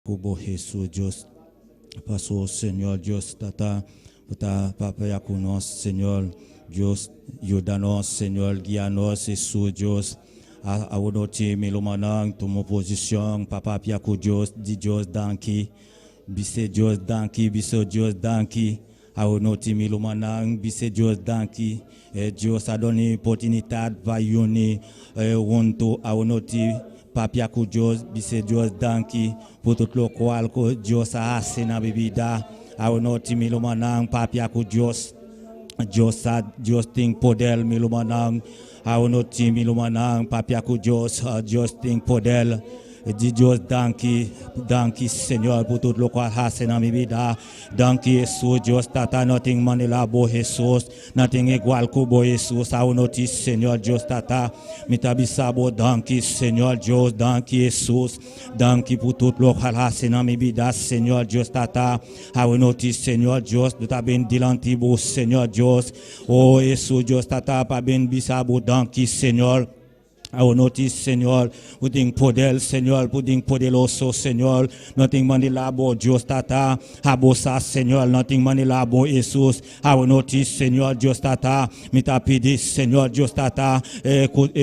Ku bo Hesus Dios paso Señor Dios Tata bo ta papia ku nos Señor Dios yuda nos Señor guia nos Hesus Dios awonochi mi rumannan tuma posicion pa papia ku Dios di Dios danki bise Dios danki bise Dios danki awonochi mi rumannan bise Dios danki Dios a duna oportunidad pa uni hunto awonochi papia ku Dios bise Dios danki pa tur lokual ku Dios a hasi na mi bida. Awonochi mi rumannan papia ku Dios. Dios sa, Dios tin poder mi rumannan. Awonochi mi rumannan papia ku Dios. Dios tin poder. Di Dios danki, danki Señor pa tur lokual hasi na mi bida. Danki Hesus, Dios Tata no tin manera bo Hesus, no tin igual ku bo Hesus. Awonochi Señor Dios Tata, mi ta bisa bo danki Señor Dios, danki Hesus, danki pa tur lokual hasi na mi bida Señor Dios Tata. Awonochi Señor Dios, mi ta bin dilanti bo Señor Dios. Oh Hesus Dios Tata, pa bin bisa bo danki Señor. Awonochi Señor, bo tin poder, Señor, bo tin poderoso, Señor. No tin manera bo Dios Tata, abo sa, Señor, no tin manera bo Hesus. Awonochi Señor Dios Tata, mi ta pidi, Señor Dios Tata,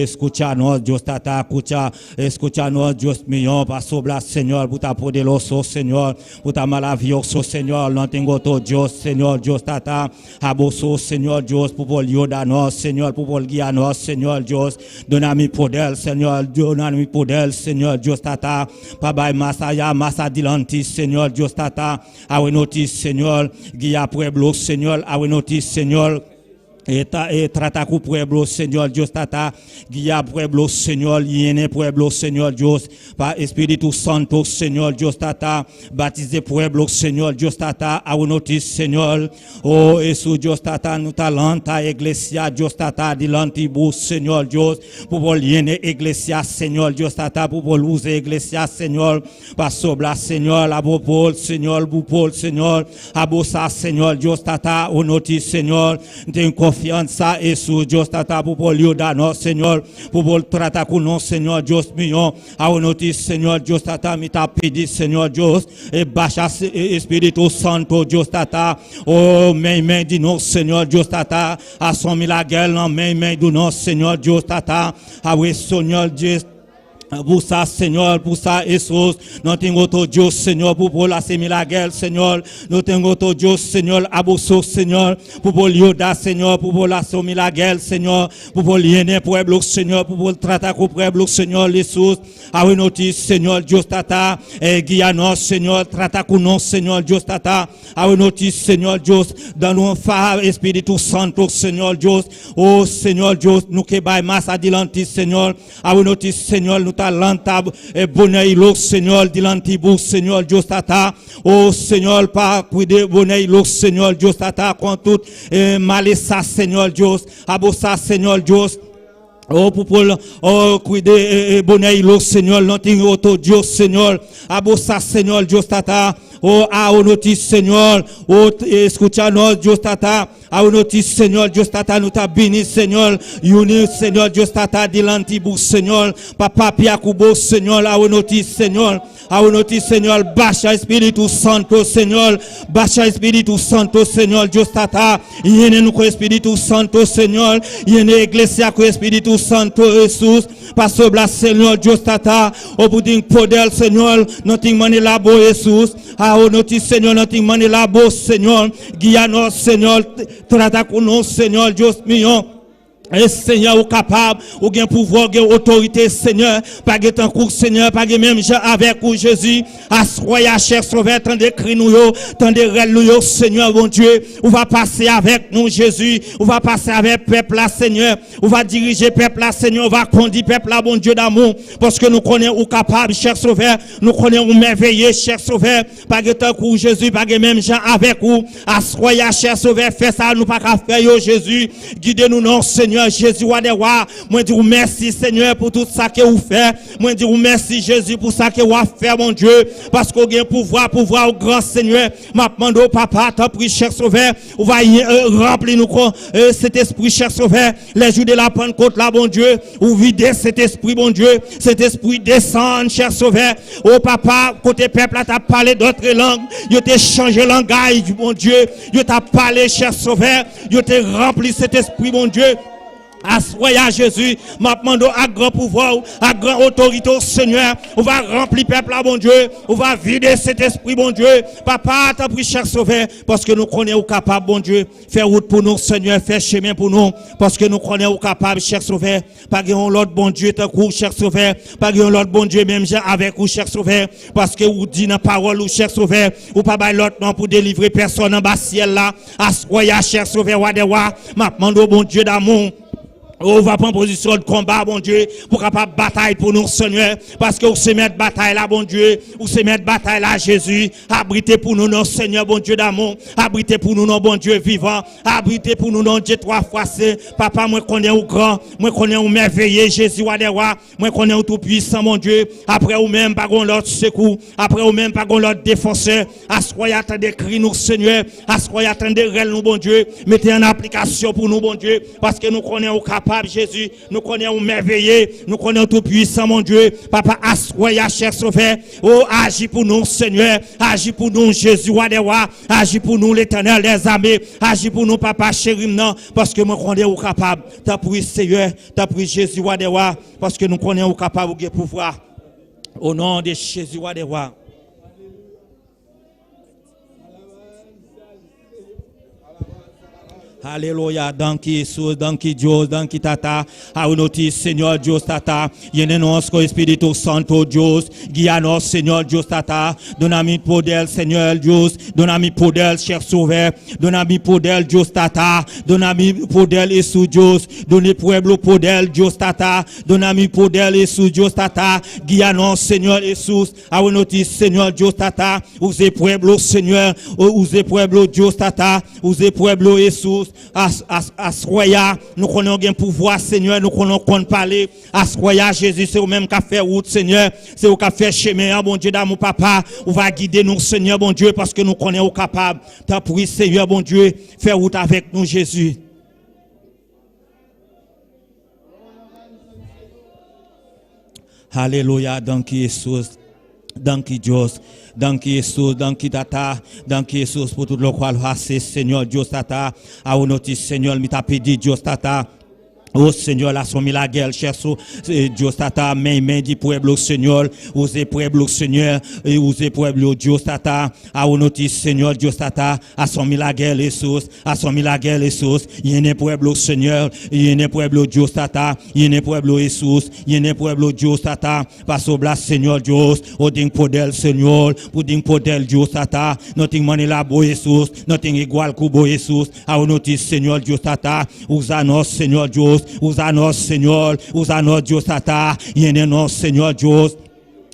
skucha nos, Dios Tata, skucha, skucha nos, Dios mio, pasobra, Señor, bo ta poderoso, Señor, bo ta maravioso, Señor, no tin otro Dios, Señor Dios Tata, abo so, Señor Dios, pa yuda nos, Señor, pa guia nos, Señor Dios, duna mi poder, Señor, duna mi poder, Señor Dios Tata, pa bai mas ayá, mas adelante, Señor Dios Tata, awonochi, Señor, guia pueblo, Señor, awonochi, Señor, e trata ku pueblo, Señor Dios Tata, guia pueblo, Señor, yena pueblo, Señor Dios, pa Spiritu Santu, Señor Dios Tata, batisá pueblo, Señor Dios Tata, awonochi, Señor, oh Hesus Dios Tata, nos ta lanta iglesia, Dios Tata, dilanti bo, Señor Dios, pa yena iglesia, Señor Dios Tata, pa usa iglesia, Señor, pasobra, Señor, abo por, Señor, bo por, Señor, abo sa, Señor Dios Tata, awonochi, Señor, tin konfiansa, Hesus Dios Tata, pa yuda nos, Señor, pa trata ku nos, Señor Dios mio, awonochi, Señor Dios Tata, mi ta pidi, Señor Dios, e basha Spiritu Santu, Dios Tata, oh, meimei di nos, Señor Dios Tata, hasi milager meimei di nos, Señor Dios Tata, awe, Señor Dios, pa Señor, pa Hesus, no tin otro Dios, Señor, pa hasi milager, Señor, no tin otro Dios, Señor, abo so, Señor, pa yuda, Señor, pa hasi milager, Señor, pa yena pueblo, Señor, pa trata ku pueblo, Señor Hesus, awonochi, Señor Dios Tata, guia nos, Señor, trata ku nos, Señor Dios Tata, awonochi, Señor Dios, duna nos Spiritu Santu, Señor Dios, oh Señor Dios, nos ke bai mas adelante, Señor, awonochi, Señor, nos ta lanta Boneiru, Señor, dilanti bo, Señor Dios Tata, oh Señor, pa kuida Boneiru, Señor Dios Tata, ku tur malesa, Señor Dios, abo sa, Señor Dios, Oh, pa oh, kuida Boneiru, Señor, no tin otro Dios, Señor, abo sa, Señor Dios Tata, oh, awonochi, Señor, oh, skucha nos, Dios Tata, awonochi, Señor Dios Tata, nos ta bini, Señor, uni, Señor Dios Tata, dilanti bo, Señor, pa papia ku bo, Señor, awonochi, Señor, awonochi, Señor, basha Spiritu Santu, Señor, basha Spiritu Santu, Señor Dios Tata, yena ku Spiritu Santu, Señor, yena iglesia ku Spiritu Santu, Hesus, pasobra, Señor Dios Tata, o bo tin poder, Señor, no tin manera bo, Hesus, awonochi, Señor, no tin manera bo, Señor, guia nos, Señor, trata ku nos, Señor Dios mio. E Señor, ou kapab, ou gen pouvwa, gen otorite, Señor, pa gen tankou, Señor, pa gen menm jan avèk ou, Jezi, aswè a chè Sovè, tande kri nou yo, tande rèl nou yo, Señor, Bondye, ou va pase avèk nou, Jezi, ou va pase avèk pèp la, Señor, ou va dirije pèp la, Señor, ou va kondui pèp la, Bondye damou, paske nou konnen ou kapab, chè Sovè, nou konnen ou mèveye, chè Sovè, pa gen tankou, Jezi, pa gen menm jan avèk ou, aswè a chè Sovè, fè sa nou pa ka fè yo, Jezi, gide nou non, Señor. Senyè Jezi wa dè wa, mwen di ou mèsi Senyè pou tout sa ke ou fè, mwen di ou mèsi Jezi pou sa ke wap fè Bondye, paske ou gen pouvwa, pouvwa ou gran Senyè, map mande ou papa tanpri chè sovè, ou va ranpli nou kon Sentespri chè sovè, lè jou de la pannkot la Bondye, ou vide Sentespri Bondye, Sentespri desann chè sovè, o papa kote pèp la tap pale dòtre lang, yo te chanje langay Bondye, yo tap pale chè sovè, yo te ranpli Sentespri Bondye. Aswè a Jezi, map mande w ak gran pouvwa w, ak gran otorite w Senyè, ou va ranpli pèp la Bondye, ou va vide Sentespri Bondye, Papa tanpri chè sovè, paske nou konnen ou kapab Bondye, fè wout pou nou Senyè, fè chemen pou nou, paske nou konnen ou kapab chè sovè, pa gen yon lòt Bondye tankou w chè sovè, pa gen yon lòt Bondye menm jan avèk ou chè sovè, paske ou di nan pawòl ou chè sovè, ou pa bay lòt non pou delivre pèsòn anba syèl la. Aswè a chè sovè wa dè wa, map mande w Bondye damou, ou va pran pozisyon de konba Bondye pou kapab batay pou nou Senyè, paske ou se mèt batay la Bondye, ou se mèt batay la Jezi, abrite pou nou non Senyè Bondye damou, abrite pou nou non Bondye vivan, abrite pou nou non Dye 3 fwa sen, papa mwen konnen ou gran, mwen konnen ou mèveye Jezi wa dè wa, Mwen konnen ou tou pwisan Bondye, aprè ou menm pa gon lòt sekou, aprè ou menm pa gon lòt defansè, aswè a tande kri nou Senyè, aswè a tande rèl nou Bondye, mete an aplikasyon pou nou Bondye, paske nou konnen ou kapab Jezi, nou konnen ou mèveye, nou konnen ou tou pwisan Bondye, papa aswè a chè sovè, o aji pou nou Senyè, aji pou nou Jezi wa dè wa, aji pou nou Letènèl dè zame, aji pou nou papa cherim nan, paske mwen konnen ou kapab, tanpri Seyè. Tanpri Jezi wa dè wa paske nou konnen ou kapab ou gen pouvwa o non de Jezi wa dè wa. Aleluya danki Jesus danki Dios danki tata awe no ti Señor Dios tata yene nos ko Espíritu Santo Dios guia nos Señor Dios tata dona mi poder Señor Dios dona mi poder cher sauveur dona mi poder Dios tata dona mi poder Jesus Dios Done pueblo poder Dios tata dona mi poder Jesus Dios tata guia nos Señor Jesus awe no ti Señor Dios tata use pueblo Señor use pueblo Dios tata use pueblo Jesus aswè a nou konnen ou gen pouvwa Senyè nou konnen ou konn pale aswè a Jezi se ou menm kap fè wout Senyè se ou kap fè chemen an Bondye damou papa ou va gide nou Senyè Bondye paske nou konnen ou kapab tanpri Senyè Bondye fè wout avèk nou Jezi. Aleluya danki Jesus danki Dios danki Jesus danki tata danki Jesus por tur locual haci Señor Dios tata awo no ti Señor mi ta pidi Dios tata Oh Señor haci un milagel Jesus Dios tata mey mey di pueblo Señor use pueblo Señor use pueblo Dios tata awo no ti Señor Dios tata haci un milagel Jesus Hace un milagel Jesús Yene pueblo Señor Yene pueblo Dios tata Yene pueblo Jesús Yene pueblo Dios tata Pasobra Señor Dios O tin poder Señor Bo tin poder Dios tata No tin manera bo Jesús No tin igual cu bo Jesús Awe no tin Señor Dios tata Usa nos Señor Dios Usa nos Señor Usa nos Dios tata Yene nos Señor Dios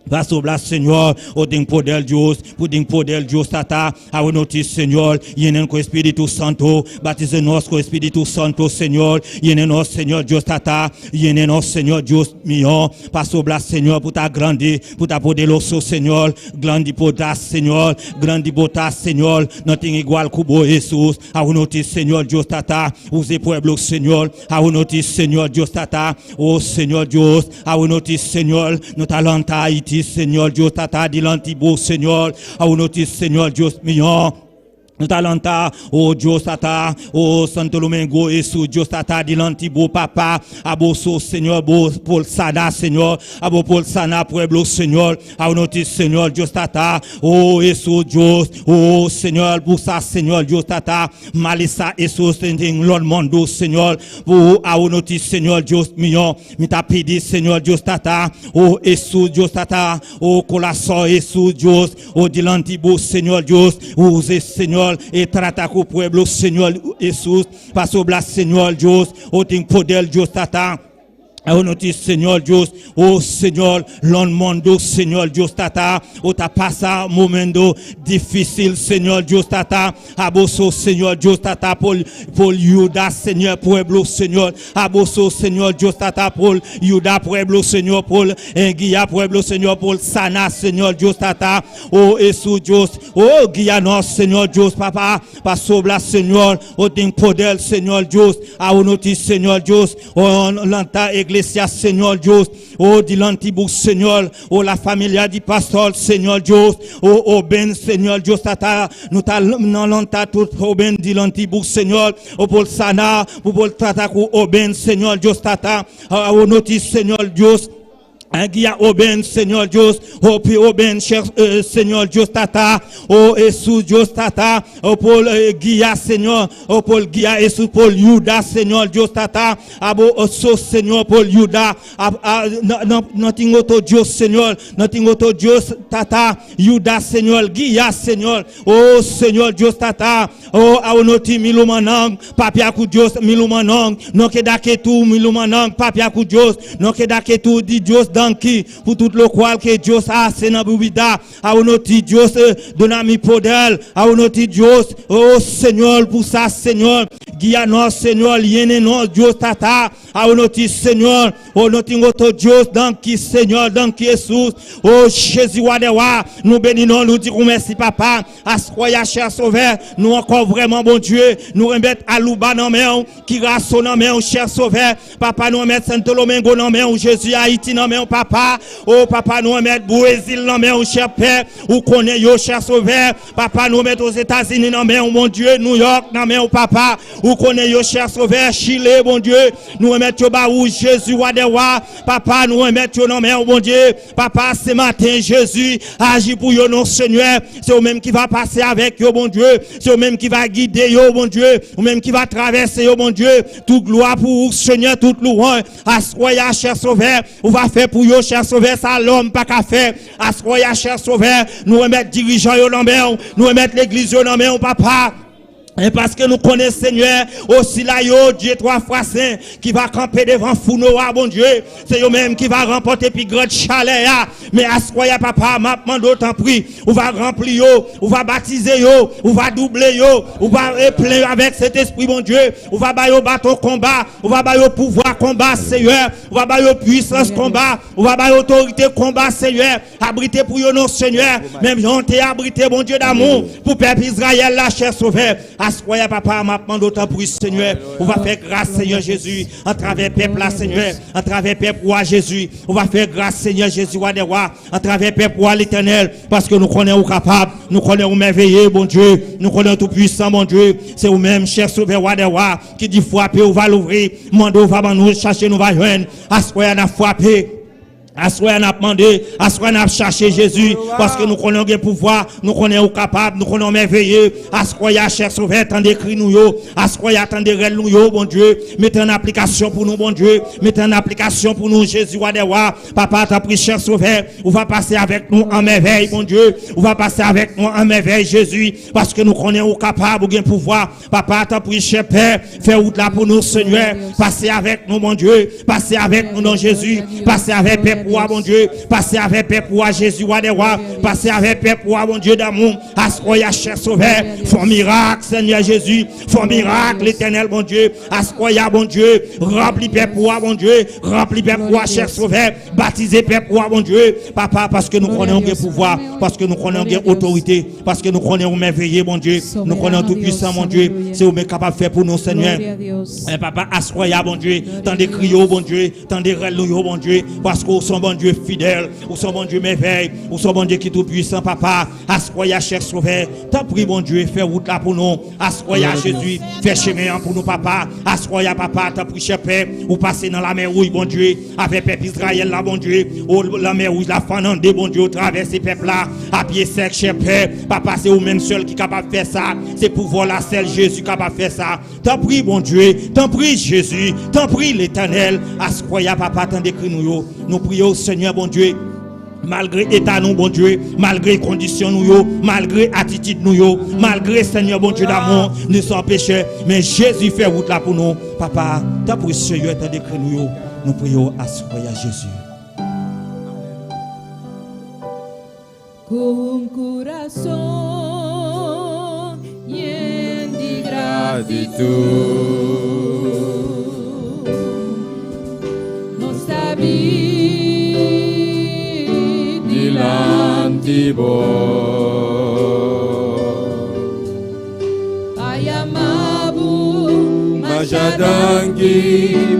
Pasobra Señor, o den poder Dios, bo den poder Dios Tata, awe no ti Señor, yenen cu Espíritu Santo, batiza nos cu Espíritu Santo Señor, yenen nos Señor Dios Tata, yenen nos Señor Dios mío, pasobra Señor bo ta grandi, bo ta poderoso Señor, grandi bo ta Señor, grandi bo ta Señor, no tin igual cu bo Jesús, awe no ti Señor Dios Tata, use pueblo Señor, awe no ti Señor Dios Tata, o Señor Dios, Awe no ti Señor, no ta lanta Haiti, Señor Dios tata dilanti bo, Señor. Awe no ti Señor Dios mío. No ta lanta, oh Dios tata, oh Santo Domingo, Jesús, Dios tata dilanti bo, papa. Abo so, Señor, bo por sana, Señor. Abo por sana pueblo, Señor. Awe no ti Señor Dios tata, oh Jesús, Dios, oh Señor, busa, Señor Dios tata. Malesa Jesús, en lòt mundo, Señor. Oh, awe no ti Señor Dios mío. Mi ta pidi Señor Dios Tata, oh Jesús Dios Tata, oh corazón Jesús Dios, oh dilanti bo Señor Dios, use Señor e trata cu pueblo Señor Jesús, pasobra Señor Dios, oh tin poder Dios Tata. Awe no tin Señor Dios, oh Señor, lon mundo Señor Dios Tata, o ta pasa momento difícil Señor Dios Tata, abo so Señor Dios Tata por por yuda Señor pueblo Señor, abo so Señor Dios Tata por yuda pueblo Señor por guia pueblo Señor por sana Señor Dios Tata, oh Jesús Dios, oh guia nos Señor Dios Papá, pasobra Señor, o tin poder Señor Dios, awe no tin Señor Dios, oh lanta iglesia Señor Dios, oh dilanti bo Señor, oh la familia di pastor Señor Dios, oh oh ben Señor Dios Tata, no ta nan lanta tur hoben dilanti bo Señor, oh por sana, por trata ku hoben Señor Dios Tata, awe no tin Señor Dios, Guia hoben Señor Dios, hopi hoben Señor Dios Tata, oh Jesús Dios Tata, oh por guia Señor, oh por guia Jesús por yuda Señor Dios Tata, abo so Señor por yuda, no no tin otro Dios Señor, no tin otro Dios Tata, yuda Señor, guia Señor, oh Señor Dios Tata, oh awe no tin mi rumannan, papia ku Dios mi rumannan, no keda ketu mi rumannan, papia ku Dios, no keda ketu di Dios danki pa tur loke ku Dios a hasi na bo bida, awe no tin Dios duna mi poder, awe no tin Dios, oh Señor, usa Señor, guia nos Señor, yena nos Dios Tata, awe no tin Señor, oh no tin otro Dios, danki Señor, danki Jesús, oh Jezi wa dè wa, nou beni nou, nou di mèsi Papa, aswè a chè Sovè, nou ankò vrèman Bondye, nou remèt Aruba nan men, Curaçao nan men, chè Sovè, Papa nou remèt Santo Domingo nan men, Jezi Ayiti nan men, Papa, oh Papa nou remèt Brezil nan men, chè Pè, ou konnen yo, chè Sovè, Papa nou remèt Ozetazini nan men, Bondye, New York nan men, Papa, ou konnen yo, chè Sovè, Chili, Bondye, nou remèt yo ba ou, Jezi, wa dè wa, Papa, nou remèt yo nan men, Bondye, Papa, se maten, Jezi, aji pou yo, non Seyè, se ou menm ki va pase avèk yo, Bondye, se ou menm ki va gide yo, Bondye, ou menm ki va travèse yo, Bondye, tout glwa pou ou, Seyè, tout lwanj, aswè a, chè Sovè, ou va fè pou yo, chè Sovè, sa lòm pa ka fè, aswè a, chè Sovè, nou remèt dirijan yo nan men, nou remèt legliz yo nan men, Papa. E paske nou konnen Seyè, osi la yo, Dye twa fwa sen, ki va kanpe devan founo a, Bondye, se yo menm ki va ranpòte pi gran chalè a. Men aswè a, Papa, m ap mande tanpri, ou va ranpli yo, ou va batize yo, ou va double yo, ou va plen avèk Sentespri, Bondye, ou va ba yo baton konba, ou va ba yo pouvwa konba, Seyè, ou va ba yo pwisans konba, ou va ba yo otorite konba, Seyè, abrite pou yo non Seyè, menm jan te abrite Bondye damou pou pèp Izrayèl la, chè Sovè. Aswè a, Papa, m ap mande tanpri Seyè, ou va fè gras Seyè Jezi, atravè pèp la Seyè, atravè pèp wa Jezi, ou va fè gras Seyè Jezi wa dè wa, atravè pèp wa Letènèl, paske nou konnen ou kapab, nou konnen ou mèveye, Bondye, nou konnen tou pwisan, Bondye, se ou menm, chè Sovè wa dè wa, ki di frape ou va louvri, mande ou va ban nou, chache nou va jwenn, aswè a n ap frape. Aswè a n ap mande, aswè a n ap chache Jezi, paske nou konnen gen pouvwa, nou konnen ou kapab, nou konnen mèveye. Aswè a, chè Sovè, tande kri nou yo, aswè a, tande rèl nou yo, Bondye, mete an aplikasyon pou nou, Bondye, mete an aplikasyon pou nou, Jezi wa dè wa. Papa, tanpri, chè Sovè, ou va pase avèk nou an mèvèy, Bondye, ou va pase avèk nou an mèvèy, Jezi, paske nou konnen ou kapab, ou gen pouvwa. Papa, tanpri, chè Pè, fè wout la pou nou, Seyè, pase avèk nou, Bondye, pase avèk nou nan Jezi, pase avèk pèp wa, Bondye, pase avèk pèp wa, Jezi, wa dè wa, pase avèk pèp wa, Bondye damou, aswè a, chè Sovè, fè mirak, Seyè Jezi, fè mirak, Letènèl, Bondye, aswè a, Bondye, ranpli pèp wa, Bondye, ranpli pèp wa, chè Sovè, batize pèp wa, Bondye, Papa, paske nou konnen gen pouvwa, paske nou konnen gen otorite, paske nou konnen ou mèveye, Bondye, nou konnen tou pwisan, Bondye, se ou menm kapab fè pou nou, Seyè. Eh, Papa, aswè a, Bondye, tande kri yo, Bondye, tande rèl nou yo, Bondye, paske ou se yon Bondye fidèl, ou se yon Bondye mèvèy, ou se yon Bondye ki tou pwisan, Papa, aswè a, chè Sovè, tanpri, Bondye, fè wout la pou nou, aswè a, Jezi, fè chemen an pou nou, Papa, aswè a, Papa, tanpri, chè Pè, ou pase nan lamè wouj, Bondye, avèk pèp Izrayèl la, Bondye, oh, lamè wouj la fann an de, Bondye, ou travèse pèp la, a pye sèk, chè Pè, Papa, se ou menm sèl ki kapab fè sa, se pouvwa la sèl Jezi kapab fè sa. Tanpri, Bondye, tanpri, Jezi, tanpri, Letènèl, aswè a, Papa, tande kri nou yo. Nou priye w, Seyè, Bondye, malgre eta nou, Bondye, malgre kondisyon nou yo, malgre atitid nou yo, malgre Seyè, Bondye damou, nou sòm pechè, men Jezi fè wout la pou nou. Papa, tanpri, Seyè, tande kri nou yo. Nou priye w aswè a Jezi. Ku un kurason yen di gratitut, nos ta bin dilanti bo. Pa yama bo Masha danki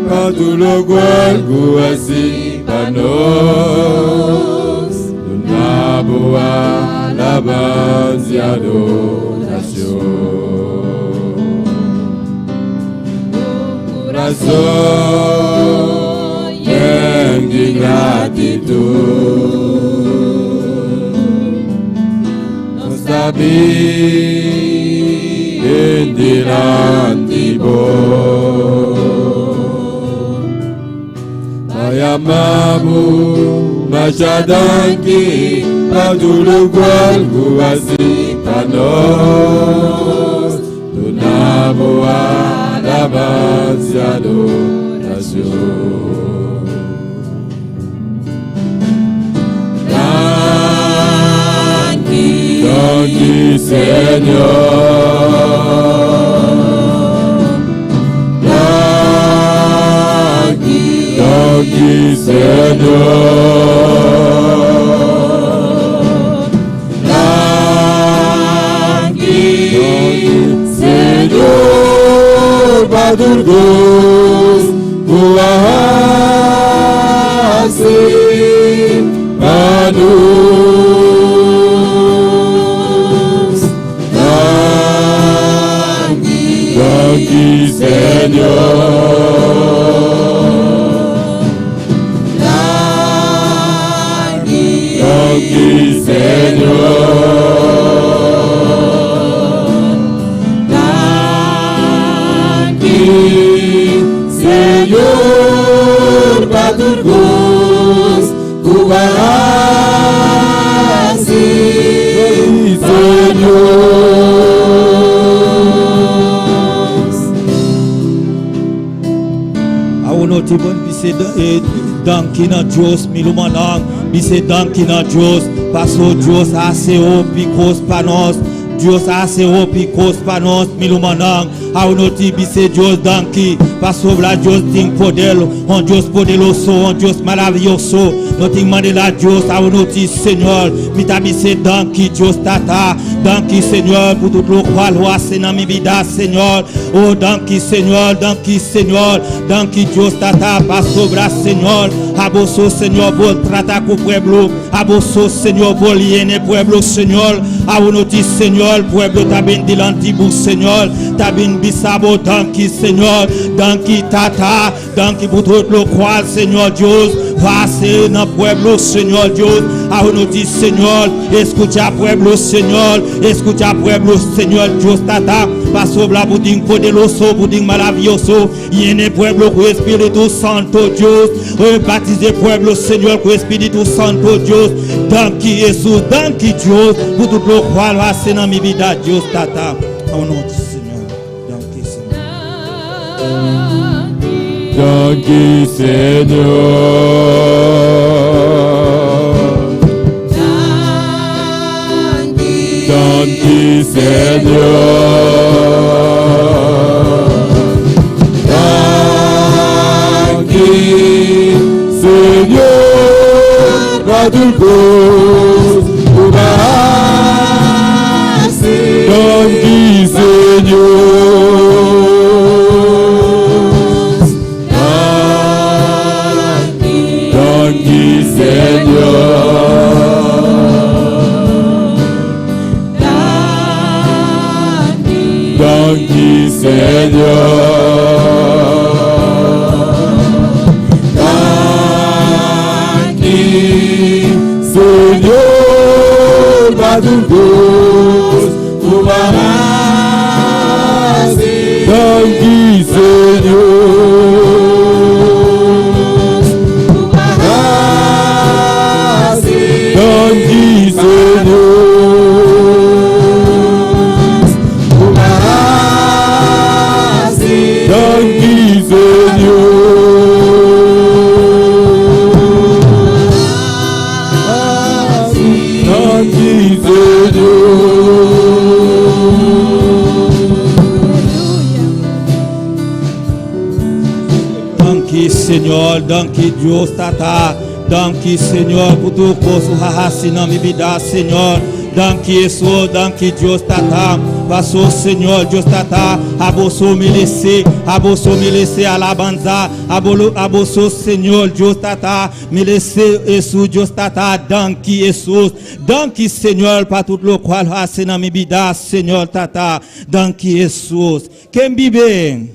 pa tur lokual ku hasi pa nos. Duna bo alabansa i adorashon. Kurason yen di gratitut. Nos ta bin dilanti bo. Pa yama bo masha danki pa tur lokual ku hasi pa nos. Duna bo alabansa i adorashon. Danki. Danki, Señor. Danki. Danki, Señor. Danki, Señor, pa tur kos ku a hasi pa nos. Danki. Danki, Señor. Danki. Danki, Señor. Danki. Señor, pa tur kos ku a hasi, Señor. Awor nos tin bon bisa danki na Dios, mi rumannan, bisa danki na Dios, paso Dios a hasi hopi kos pa nos. Dios a hasi hopi kos pa nos, mi rumannan. Awor nos tin bisa Dios danki, pasobra Dios tin poder, un Dios poderoso, un Dios maravioso. Nos tin manera Dios, awor nos tin Señor, mi ta bisa danki Dios Tata, danki Señor pa tur lokual bo a hasi na mi bida, Señor. Oh, danki Señor, danki Señor, danki Dios Tata, pasobra Señor, abo so Señor por trata ku pueblo, abo so Señor por yena pueblo Señor, awor nos tin Señor, pueblo ta bin dilanti bo Señor, ta bin bisa bo danki Señor, danki Tata, danki pa tur lokual Señor Dios, bo a hasi na pueblo Señor Dios, awor nos tin Señor, skucha pueblo Señor, skucha pueblo Señor Dios Tata, pasobra bo ta poderoso, bo ta maravioso, yena pueblo ku Spiritu Santu Dios, batisá pueblo Señor ku Spiritu Santu Dios, danki Hesus, danki Dios, pa tur lokual bo a hasi na mi bida Dios Tata, awor nos Señor, danki Señor. Danki, Señor. Danki. Danki, Señor. Danki, Señor, pa tur kos ku bo a hasi. Danki, Señor. Danki. Danki, Señor. Danki. Danki, Señor. Danki, Señor, pa tur kos ku bo a hasi. Danki, Señor. Ku bo a hasi. Danki, Señor. Ku bo a hasi. Señor, danki Dios Tata. Danki Señor pa tur kos ku a hasi na mi bida, Señor. Danki Hesus, danki Dios Tata. Paso Señor Dios Tata, abo so meresé, abo so meresé alabansa, abo, abo so Señor Dios Tata, meresé Hesus Dios Tata, danki Hesus, danki Señor pa tur lokual hasi na mi bida, Señor Tata, danki Hesus. Ken biba?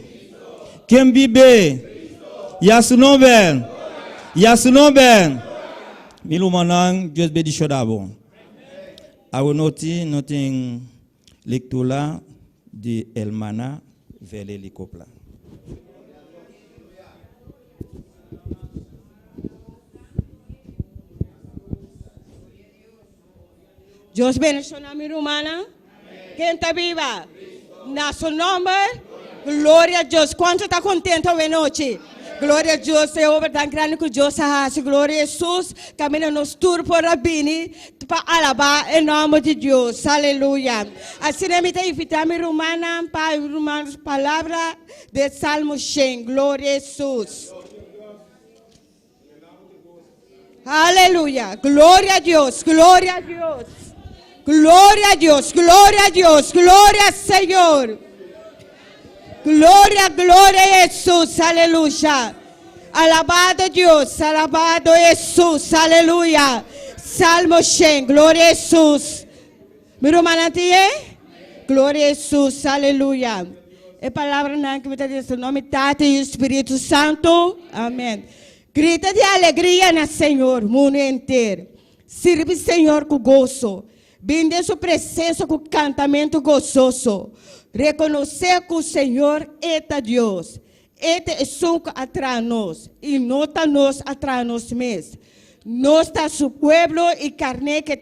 Ken biba? I su nòmber. I su nòmber. Mi rumannan, Dios bendishoná bo. Awe nochi nos tin lektura di Hermana Vele Copla. Dios bendishoná mi rumannan. Ken ta biba? Na su nòmber. Gloria na Dios. Kuantu ta kontentu awe nochi? Gloria na Dios. E obra tan grandi ku Dios a hasi. Gloria na Hesus. Kaminda nos tur por a bini pa alabá e nòmber di Dios. Aleluya. Asina mi ta invitá mi rumannan pa ruman palabra di Salmo 100. Gloria na Hesus. Aleluya. Gloria na Dios. Gloria na Dios. Gloria na Dios. Gloria na Dios. Gloria na Señor. Gloria, gloria na Hesus. Aleluya. Alabado Dios. Alabado Hesus. Aleluya. Salmo 100. Gloria na Hesus. Mi rumannan? Gloria na Hesus. Aleluya. E palabranan ku mi ta bisa nòmber Tata i Spiritu Santu. Amèn. Grita di alegria na Señor, mundu henter. Sirbi Señor ku goso. Bin den su presensia ku kantamentu gososo. Rekonosé ku Señor ta Dios. E ta esun ku a traha nos i no ta nos a traha nos mes. Nos ta su pueblo i karné ku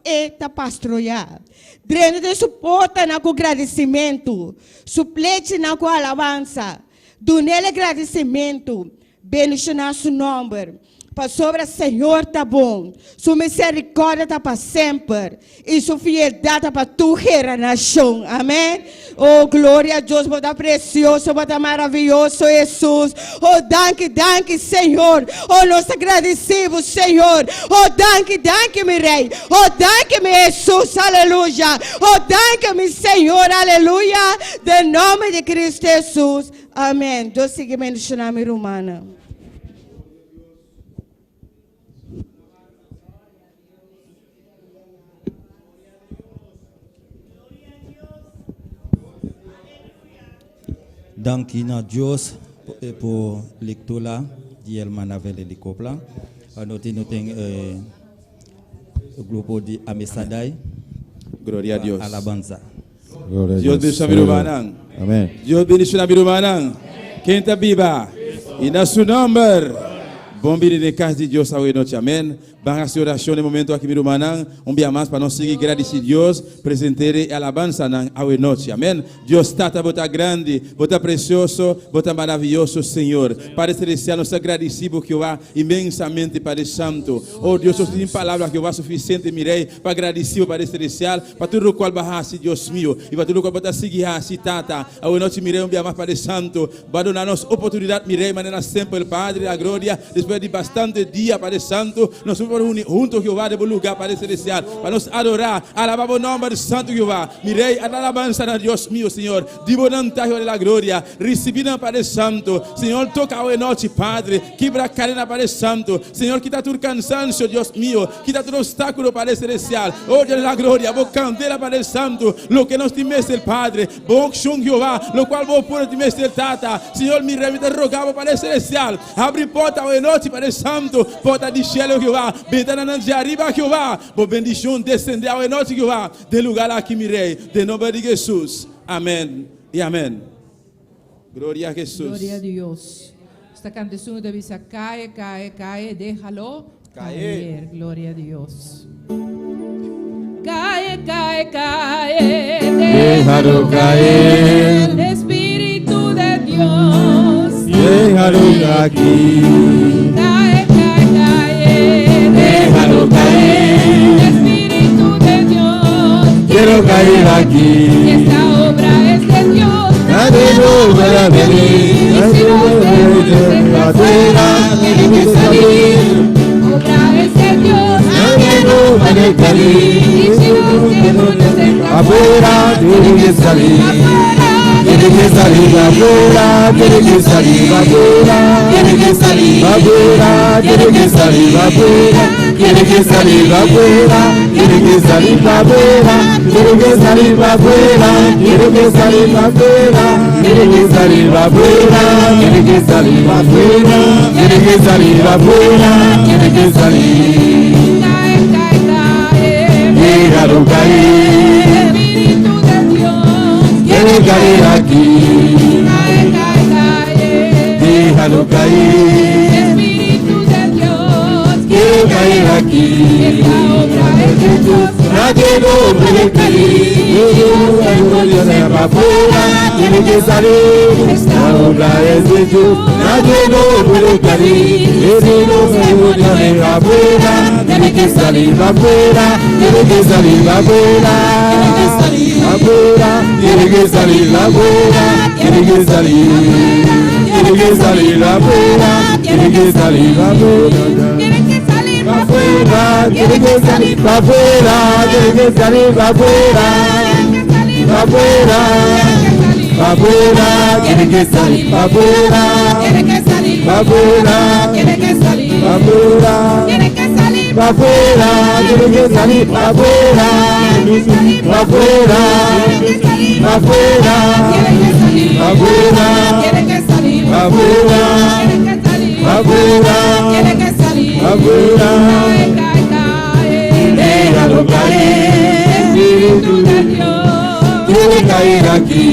e ta pastoriá. Drenta den su portanan ku gradisimentu, su plenchinan ku alabansa. Dun'é gradisimentu, bendishoná su nòmber. Pasobra Señor ta bon, su miserikòrdia ta pa semper i su fieldat ta pa tur generashon. Amèn. Oh, gloria na Dios, bo ta presioso, bo ta maravioso, Hesus. Oh, danki, danki, Señor. Oh, nos ta gradisido, Señor. Oh, danki, danki, mi Rei. Oh, danki, mi Hesus, aleluya. Oh, danki, mi Señor, aleluya. Den nòmber di Kristu Hesus. Amèn. Dios sigui bendishoná mi rumannan. Danki na Dios pa lektura di Hermana Vele Copla. Nos tin grupo di Amesadai. Gloria na Dios. Alabansa. Gloria na Dios bendishoná mi rumannan. Amèn. Dios bendishoná mi rumannan. Ken ta biba? I na su nòmber. Bon bini na kas di Dios awe nochi. Amèn. Ban hasi orashon na e momento aki, mi rumannan. Un bia mas pa nos sigui gradisí Dios, presentá e alabansanan awe nochi. Amèn. Dios Tata, bo ta grandi, bo ta presioso, bo ta maravioso, Señor. Padre Selestial, nos ta gradisí, Jehová, inmensamente, Padre Santu. Oh Dios, nos no tin palabra, Jehová, sufisiente, mi Rei, pa gradisí, Padre Selestial, pa tur lokual bo a hasi, Dios mio, i pa tur lokual bo ta sigui hasi, Tata. Awe nochi, mi Rei, un bia mas, Padre Santu, bo a duna nos oportunidat, mi Rei, manera semper, Padre di gloria, despues di bastante dia, Padre Santu, nos por uni huntu, Jehová, den lugá, Padre Selestial, pa nos adorá, alabá bo nòmber Santu, Jehová. Mi Rei, alabansa na Dios mio, Señor. Di bo Jehová di la gloria, risibí nan, Padre Santu. Señor, toka awe nochi, Padre. Kibra kadena, Padre Santu. Señor, kita tur kansansio, Dios mio. Kita tur opstákulo, Padre Selestial. Oh, Dios di la gloria, bo kandela, Padre Santu. Loke nos tin mester, Padre. Bo unshon, Jehová, lokual bo pueblo tin mester, Tata. Señor, mi Rei, mi ta roga bo, Padre Selestial. Habri porta awe nochi, Padre Santu. Porta di shelu, Jehová. Bentananan di ariba, Jehová. Bo bendishon desendé awe nochi, Jehová. Den lugá aki, mi Rei. Den nòmber di Hesus. Amèn i amèn. Gloria na Hesus. Gloria na Dios. Esta kansion ta bisa kai, kai, kai, déjalo Caer. caer. Gloria na Dios. Kai, kai, kai, Déjalo caer. El Espíritu de Dios. Déjalo aquí. Kai, kai, kai, Déjalo caer. El Espíritu de Dios. Quiero caer aquí. Esta obra es de Dios. Nadie no va a venir. Y si los demonios están Afuera. salir. Y si los demonios entran Afuera, tiene que salir. Tiene que salir afuera, tiene que salir afuera, tiene que salir afuera, tiene que salir afuera, tiene que salir afuera, tiene que salir afuera, tiene que salir afuera, tiene que salir afuera, tiene que salir afuera, tiene que salir afuera, tiene que salir afuera, tiene que salir. Cae, cae, cae. Déjalo caer, Espíritu de Dios. quiere caer aquí. Cae, cae, cae. Déjalo caer, Espíritu de Dios. quiere caer aquí. Esta obra es de Dios. Nadie lo puede impedir. Afuera, tiene que salir. Esta obra es de Dios. Nadie lo puede impedir. Y los demonios afuera, tiene que salir afuera, tiene que salir afuera, afuera, tiene que salir afuera, tiene que salir, tiene que salir afuera, tiene que salir afuera. Tienen que salir Pa' afuera, tiene que salir pa' afuera, tiene que salir pa' afuera, pa' afuera, pa' afuera, tiene que salir pa' afuera, Tienen que salir. pa' afuera, Tienen que salir. pa' afuera, Tienen que salir. pa' afuera, tiene que salir pa' afuera, pa' afuera, pa' afuera, Tienen que salir. pa' afuera, Tienen que salir. pa' afuera, Tienen que salir. pa' afuera, Tienen que salir. pa' afuera, Cae, cae, cae. déjalo caer, Espíritu de Dios. quiere caer aquí.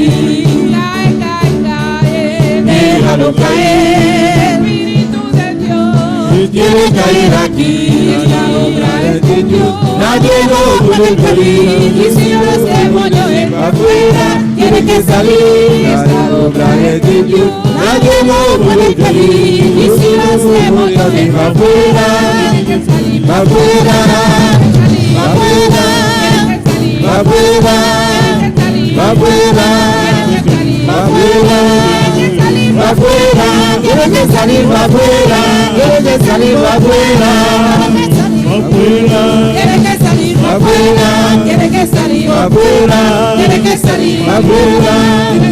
Cae, cae, cae. Déjalo caer, Espíritu de Dios. quiere caer aquí. Esta obra es de Dios. Nadie lo puede impedir. Y si los demonios entran Afuera tiene que salir. Esta obra es de Dios. Nadie lo puede impedir. Y si los demonios entran Afuera, tienen que salir. afuera, afuera, Tienen que salir. afuera, Tienen que salir. afuera, Tienen que salir. afuera. Tienen que salir. Afuera, tiene que salir afuera, tiene que salir afuera, Tienen que salir. afuera, Tienen que salir. afuera, Tienen que salir. afuera, Tienen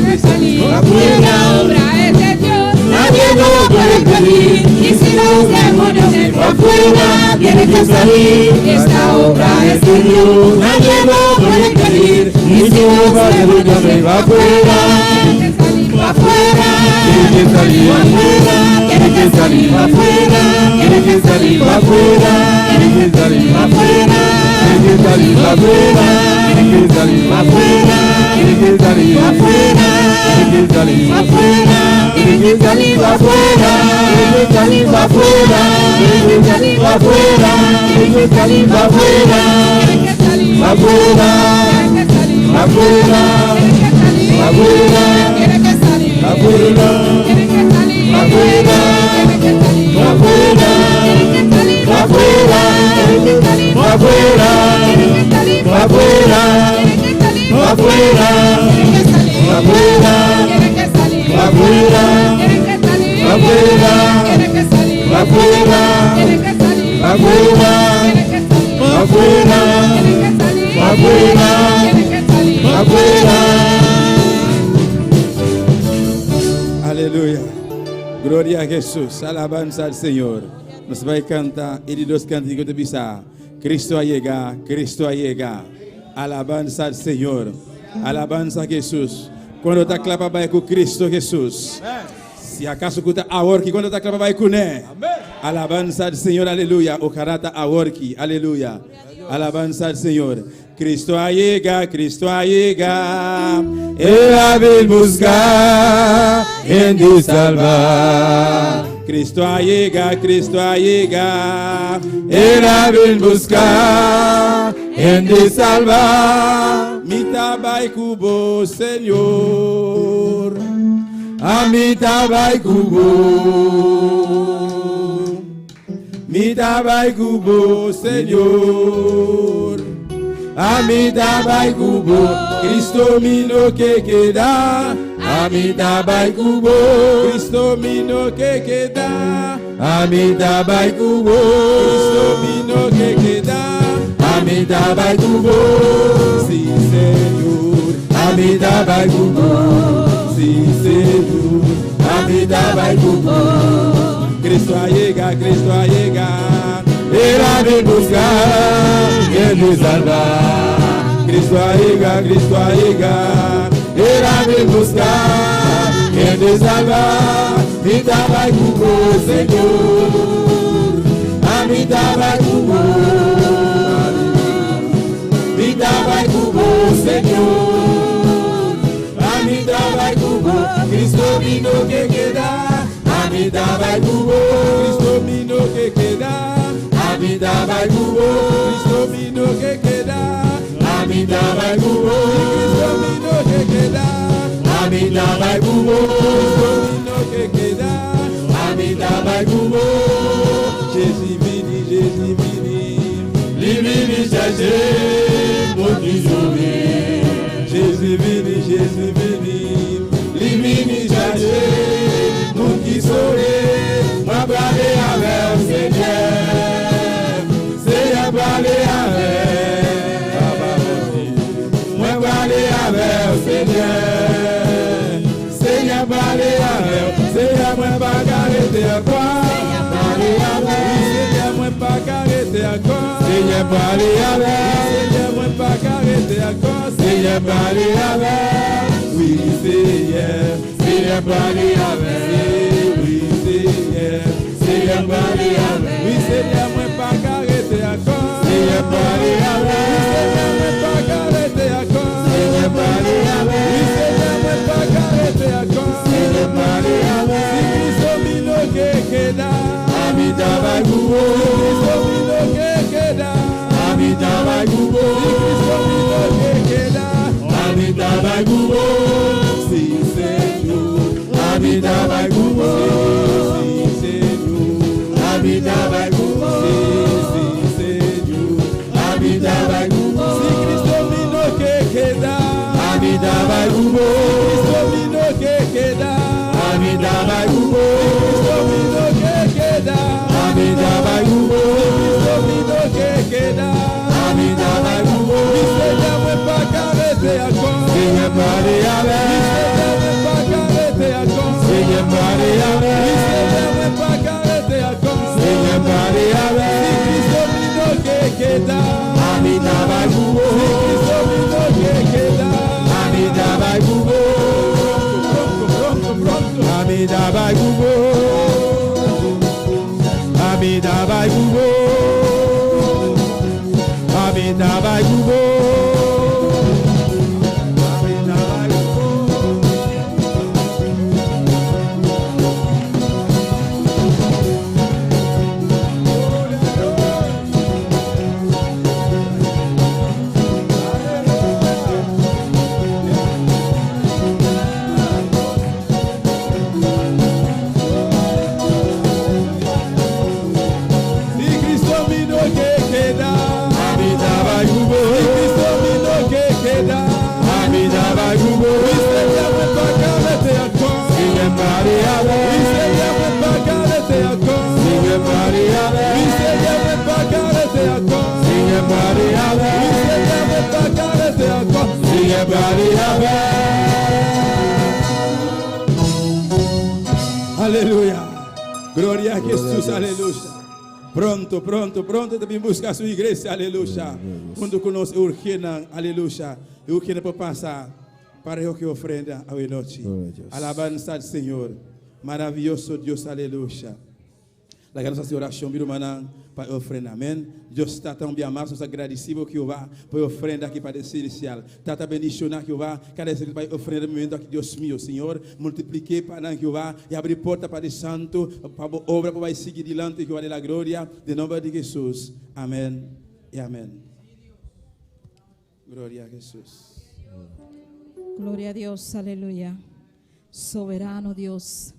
que salir. Afuera. La obra es de Dios. Nadie lo puede impedir. Y si los demonios entran Afuera tiene que salir. Esta obra es de Dios. Nadie lo puede impedir. Y si los demonios afuera, Tienen que salir. afuera, tiene que salir afuera, tiene que salir afuera, tiene que salir afuera, tiene que salir afuera, tiene que salir afuera, tiene que salir afuera, tiene que salir afuera, tiene que salir afuera, tiene que salir afuera, tiene que salir afuera, tiene que salir afuera, tiene que salir afuera, Tienen que salir. afuera, Tienen que salir. afuera, Tienen que salir. afuera, Tienen que salir. afuera, Tienen que salir. afuera, Tienen que salir. afuera, Tienen que salir. afuera, Tienen que salir. afuera, Tienen que salir. afuera, Tienen que salir. afuera, Tienen que salir. afuera, Tienen que salir. afuera, Tienen que salir. afuera, Tienen que salir. afuera, Tienen que salir. afuera, Tienen que salir. afuera, Tienen que salir. afuera, Tienen que salir. afuera. Aleluya. Gloria a Jesús. Alabanza al Señor. Nos ta bai kanta e di dos kantika di bisa. Cristo a yega, Cristo a yega. Alabanza al Señor. Alabanza a Jesús. Kuantu ta kla pa bai ku Cristo Jesús. Si akaso ku ta awor aki, kuantu ta kla pa bai kuné. Alabanza al Señor, aleluya. Ojalá ta awor aki, aleluya. Alabanza al Señor. Cristo a yega, Cristo a yega. El a bin buska, hende salba. Cristo a yega, Cristo a yega. El a bin buska, hende salba. Mi ta bai ku bo, Señor. Ami ta bai ku bo. Mi ta bai ku bo, Señor. Ami ta bai ku bo. Cristo mi no ke keda. Ami ta bai ku bo. Cristo mi no ke keda. Ami ta bai ku bo. Cristo mi no ke keda. Ami ta bai ku bo. Si, Señor, Ami ta bai ku bo. Si, Señor, Ami ta bai ku bo. Cristo a yega, Cristo a yega. El a bin buska, ken di salba. Cristo a yega, Cristo a yega. El a bin buska, ken di salba. Mi ta bai ku bo, Señor. Ami ta bai ku bo. Mi ta bai ku bo, Señor. Ami ta bai ku bo. Cristo mi no ke keda. Ami ta bai ku bo. Cristo mi no ke keda. Ami ta bai ku bo. Cristo mi no ke keda. Ami ta bai ku bo. Cristo mi no ke keda. Ami ta bai ku bo. Cristo mi no ke keda. Ami ta bai ku bo. Jezi vini, Jezi vini. Li vini chache moun ki sove. Jezi vini, Jezi vini. Li vini chache moun ki sove. Mwen prale avè w, Senyè. Senyè prale avè w. Papa Bondye. Mwen prale avè w, Senyè. Senyè prale avè w. Senyè mwen pa ka rete ankò. Prale avè w. Senyè mwen pa ka rete ankò. Senyè prale avè w. Senyè mwen pa ka rete ankò. Senyè prale avè w. Wi, Senyè. Senyè prale avè w. Wi, Senyè. Senyè prale avè w. Wi, Senyè mwen pa ka rete ankò. Senyè prale avè Wi, w. Senyè mwen pa ka rete ankò. Senyè prale avè Wi, w. Senyè mwen pa ka rete ankò. Senyè prale avè Si w. Cristo mi no ke keda. Ami ta bai ku bo. Si Cristo mi no ke keda. Ami ta bai ku bo. Si Cristo mi no ke keda. Ami ta bai ku bo. Si, Señor. Ami ta bai ku bo. Si, Señor. Ami ta bai ku bo. Si, si, Señor. Ami ta bai ku bo. Si Cristo mi no ke keda. Ami ta bai ku bo. Cristo mi no ke keda. Ami ta bai ku bo. Cristo mi no ke keda. Ami ta bai ku bo. Cristo mi no ke keda. Ami ta bai ku bo. Wi, Senyè mwen pa ka rete ankò. Senyè prale avè Wi, w. Senyè mwen pa ka rete ankò. Senyè prale avè Wi, w. Senyè mwen pa ka rete ankò. Senyè prale avè Si w. Cristo mi no ke keda. Ami ta bai ku bo. Si Cristo mi no ke keda. Ami ta bai ku bo. Pronto, pronto, pronto. Ami ta bai ku bo. Ami ta bai ku bo. Ami ta bai ku bo. Ami ta bai ku bo. Si Cristo mi no ke keda. Ami ta bai ku bo. Si Cristo mi no ke keda. Ami ta bai ku bo. Wi, Senyè mwen pa ka rete ankò. Senyè prale avè w. Wi, Senyè mwen pa ka rete ankò. Senyè prale avè w. Wi, Senyè mwen pa ka rete ankò. Senyè prale avè Wi, w. Senyè mwen pa ka rete ankò. Senyè prale avè w. Aleluya. Gloria a Jesús, aleluya. Pronto, pronto, pronto e ta bin buska su iglesia, aleluya. Huntu ku nos urgi nan, aleluya. E urgi pa pasa pa rekohé ofrenda awe nochi. Gloria a Dios. Alabanza al Señor. Maravioso Dios, aleluya. Laga nos hasi orashon, mi rumannan, pa ofrenda. Amèn. Dios Tata, un dia mas, nos ta gradisí Jehová, pa ofrenda aki pa Celestial. Tata, bendishoná Jehová, kada bes pa ofrenda momento aki, Dios mio, Señor, multipliká pa nan, Jehová, i habri porta pa Santu, pa obra, pa sigui dilanti, Jehová di la gloria, den nòmber di Jesus. Amèn i amèn. Gloria na Jesus. Gloria a Dios, aleluya. Soberano Dios.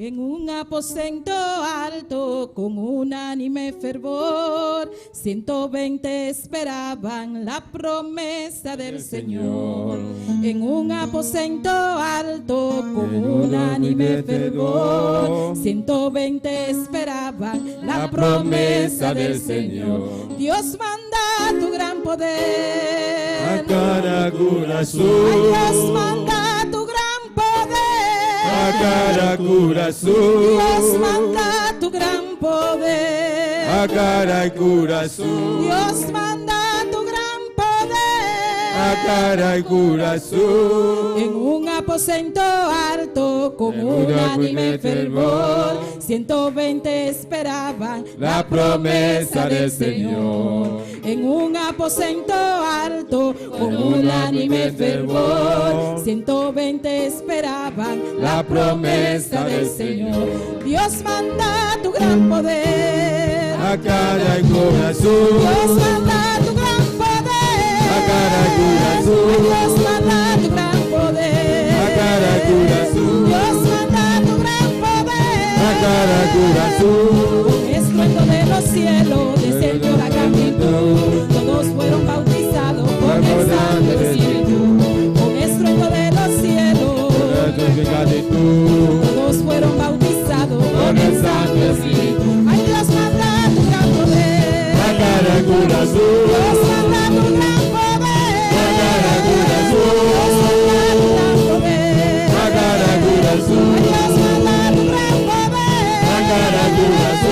En un aposento alto con unánime fervor, 120 esperaban la promesa del Señor. En un aposento alto con unánime fervor, 120 esperaban la promesa del Señor. Dios manda tu gran poder. A kada Ay, kurason. Dios manda tu gran poder. A kada kurason. Dios manda tu gran poder. A kada kurason. Dios manda tu gran poder. A kada kurason. En un aposento alto con En un unánime unánime fervor, fervor, 120 esperaban La promesa del Señor. En un aposento alto con unánime fervor, 120 esperaban la promesa del Señor. Dios manda tu gran poder. A kada kurason. Dios manda tu gran poder. A kada kurason. Dios manda tu gran poder. A kada kurason. Dios manda tu gran poder. A kada kurason. Con estruendo de los cielos descendió la gran multitud. Todos fueron bautizados con el Santo Espíritu. Con estruendo de los cielos. Todos fueron bautizados con el Santo Espíritu. Ay, Dios manda tu gran poder. A kada kurason. Dios manda tu gran poder. A kada kurason. Dios manda tu gran poder. A kada kurason. Ay, Dios manda tu gran poder. A kada kurason.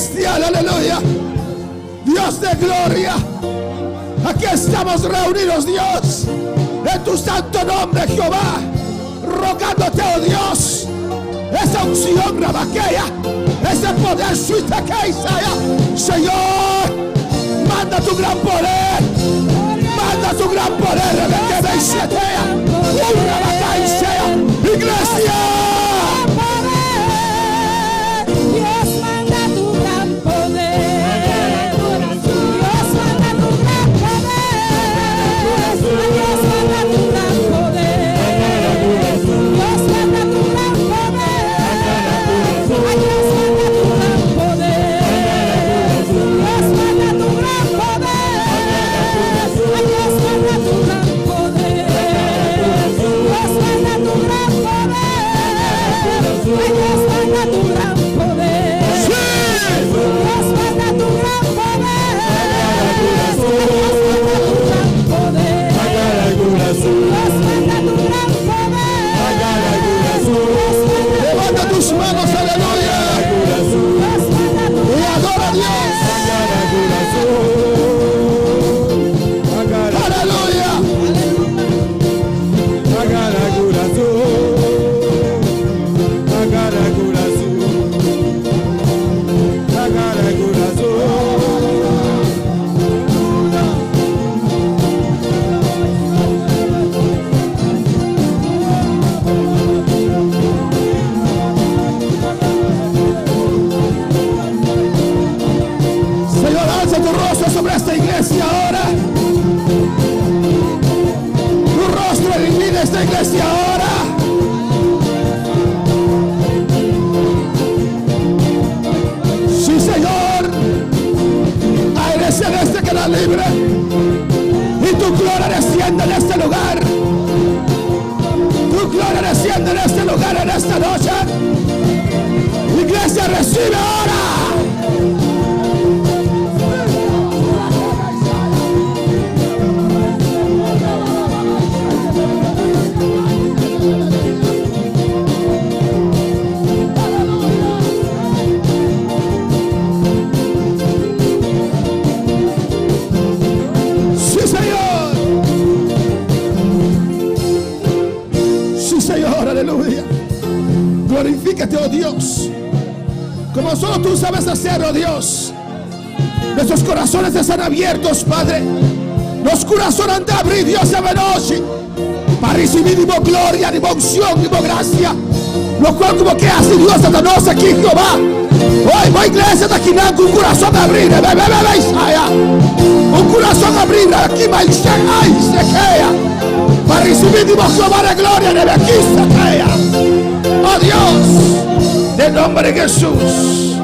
celestial, aleluya. Dios de gloria. Aquí estamos reunidos, Dios, en tu santo nombre, Jehová, rogándote, oh Dios, esa unción rabaquea, ese poder suitakeisaya. Señor, manda tu gran poder, manda tu gran poder, rebequebeisietea, urrabacaisea, iglesia. Dios manda tu gran poder. Dios manda tu gran poder. Dios manda tu gran poder. Dios manda tu gran poder. Dios manda tu gran poder. Dios manda tu gran poder. Dios manda tu gran poder. Dios manda tu gran poder. Dios manda tu gran poder. Sí. Dios manda tu gran poder. Dios manda tu gran poder. Dios manda tu gran poder. Levanta tus manos, aleluya. Dios manda tu Y adora a Dios. Aleluya. Señor, alza tu rostro sobre esta iglesia ahora. Tu rostro ilumina esta iglesia ahora. Sí, Señor. Aire celeste queda libre. Y tu gloria desciende en este lugar. Tu gloria desciende en este lugar en esta noche. Iglesia, recibe ahora. Sí, Señor. Sí, Señor, aleluya. Glorifícate, oh Dios. Como solo tú sabes hacerlo, Dios. Nuestros corazones están abiertos, Padre. Los corazones han de abrir, Dios, de noche. Para recibir mi gloria, mi unción, mi gracia. Lo cual como que hace Dios hasta nos aquí, Jehová. Hoy, mi iglesia está aquí, un corazón abrir. Ve, ve, ve, ve, Isaiah. Un corazón abrir aquí, ay, se queda. Para recibir mi Jehová de gloria, de aquí se queda. Oh Dios, del nombre de Jesús.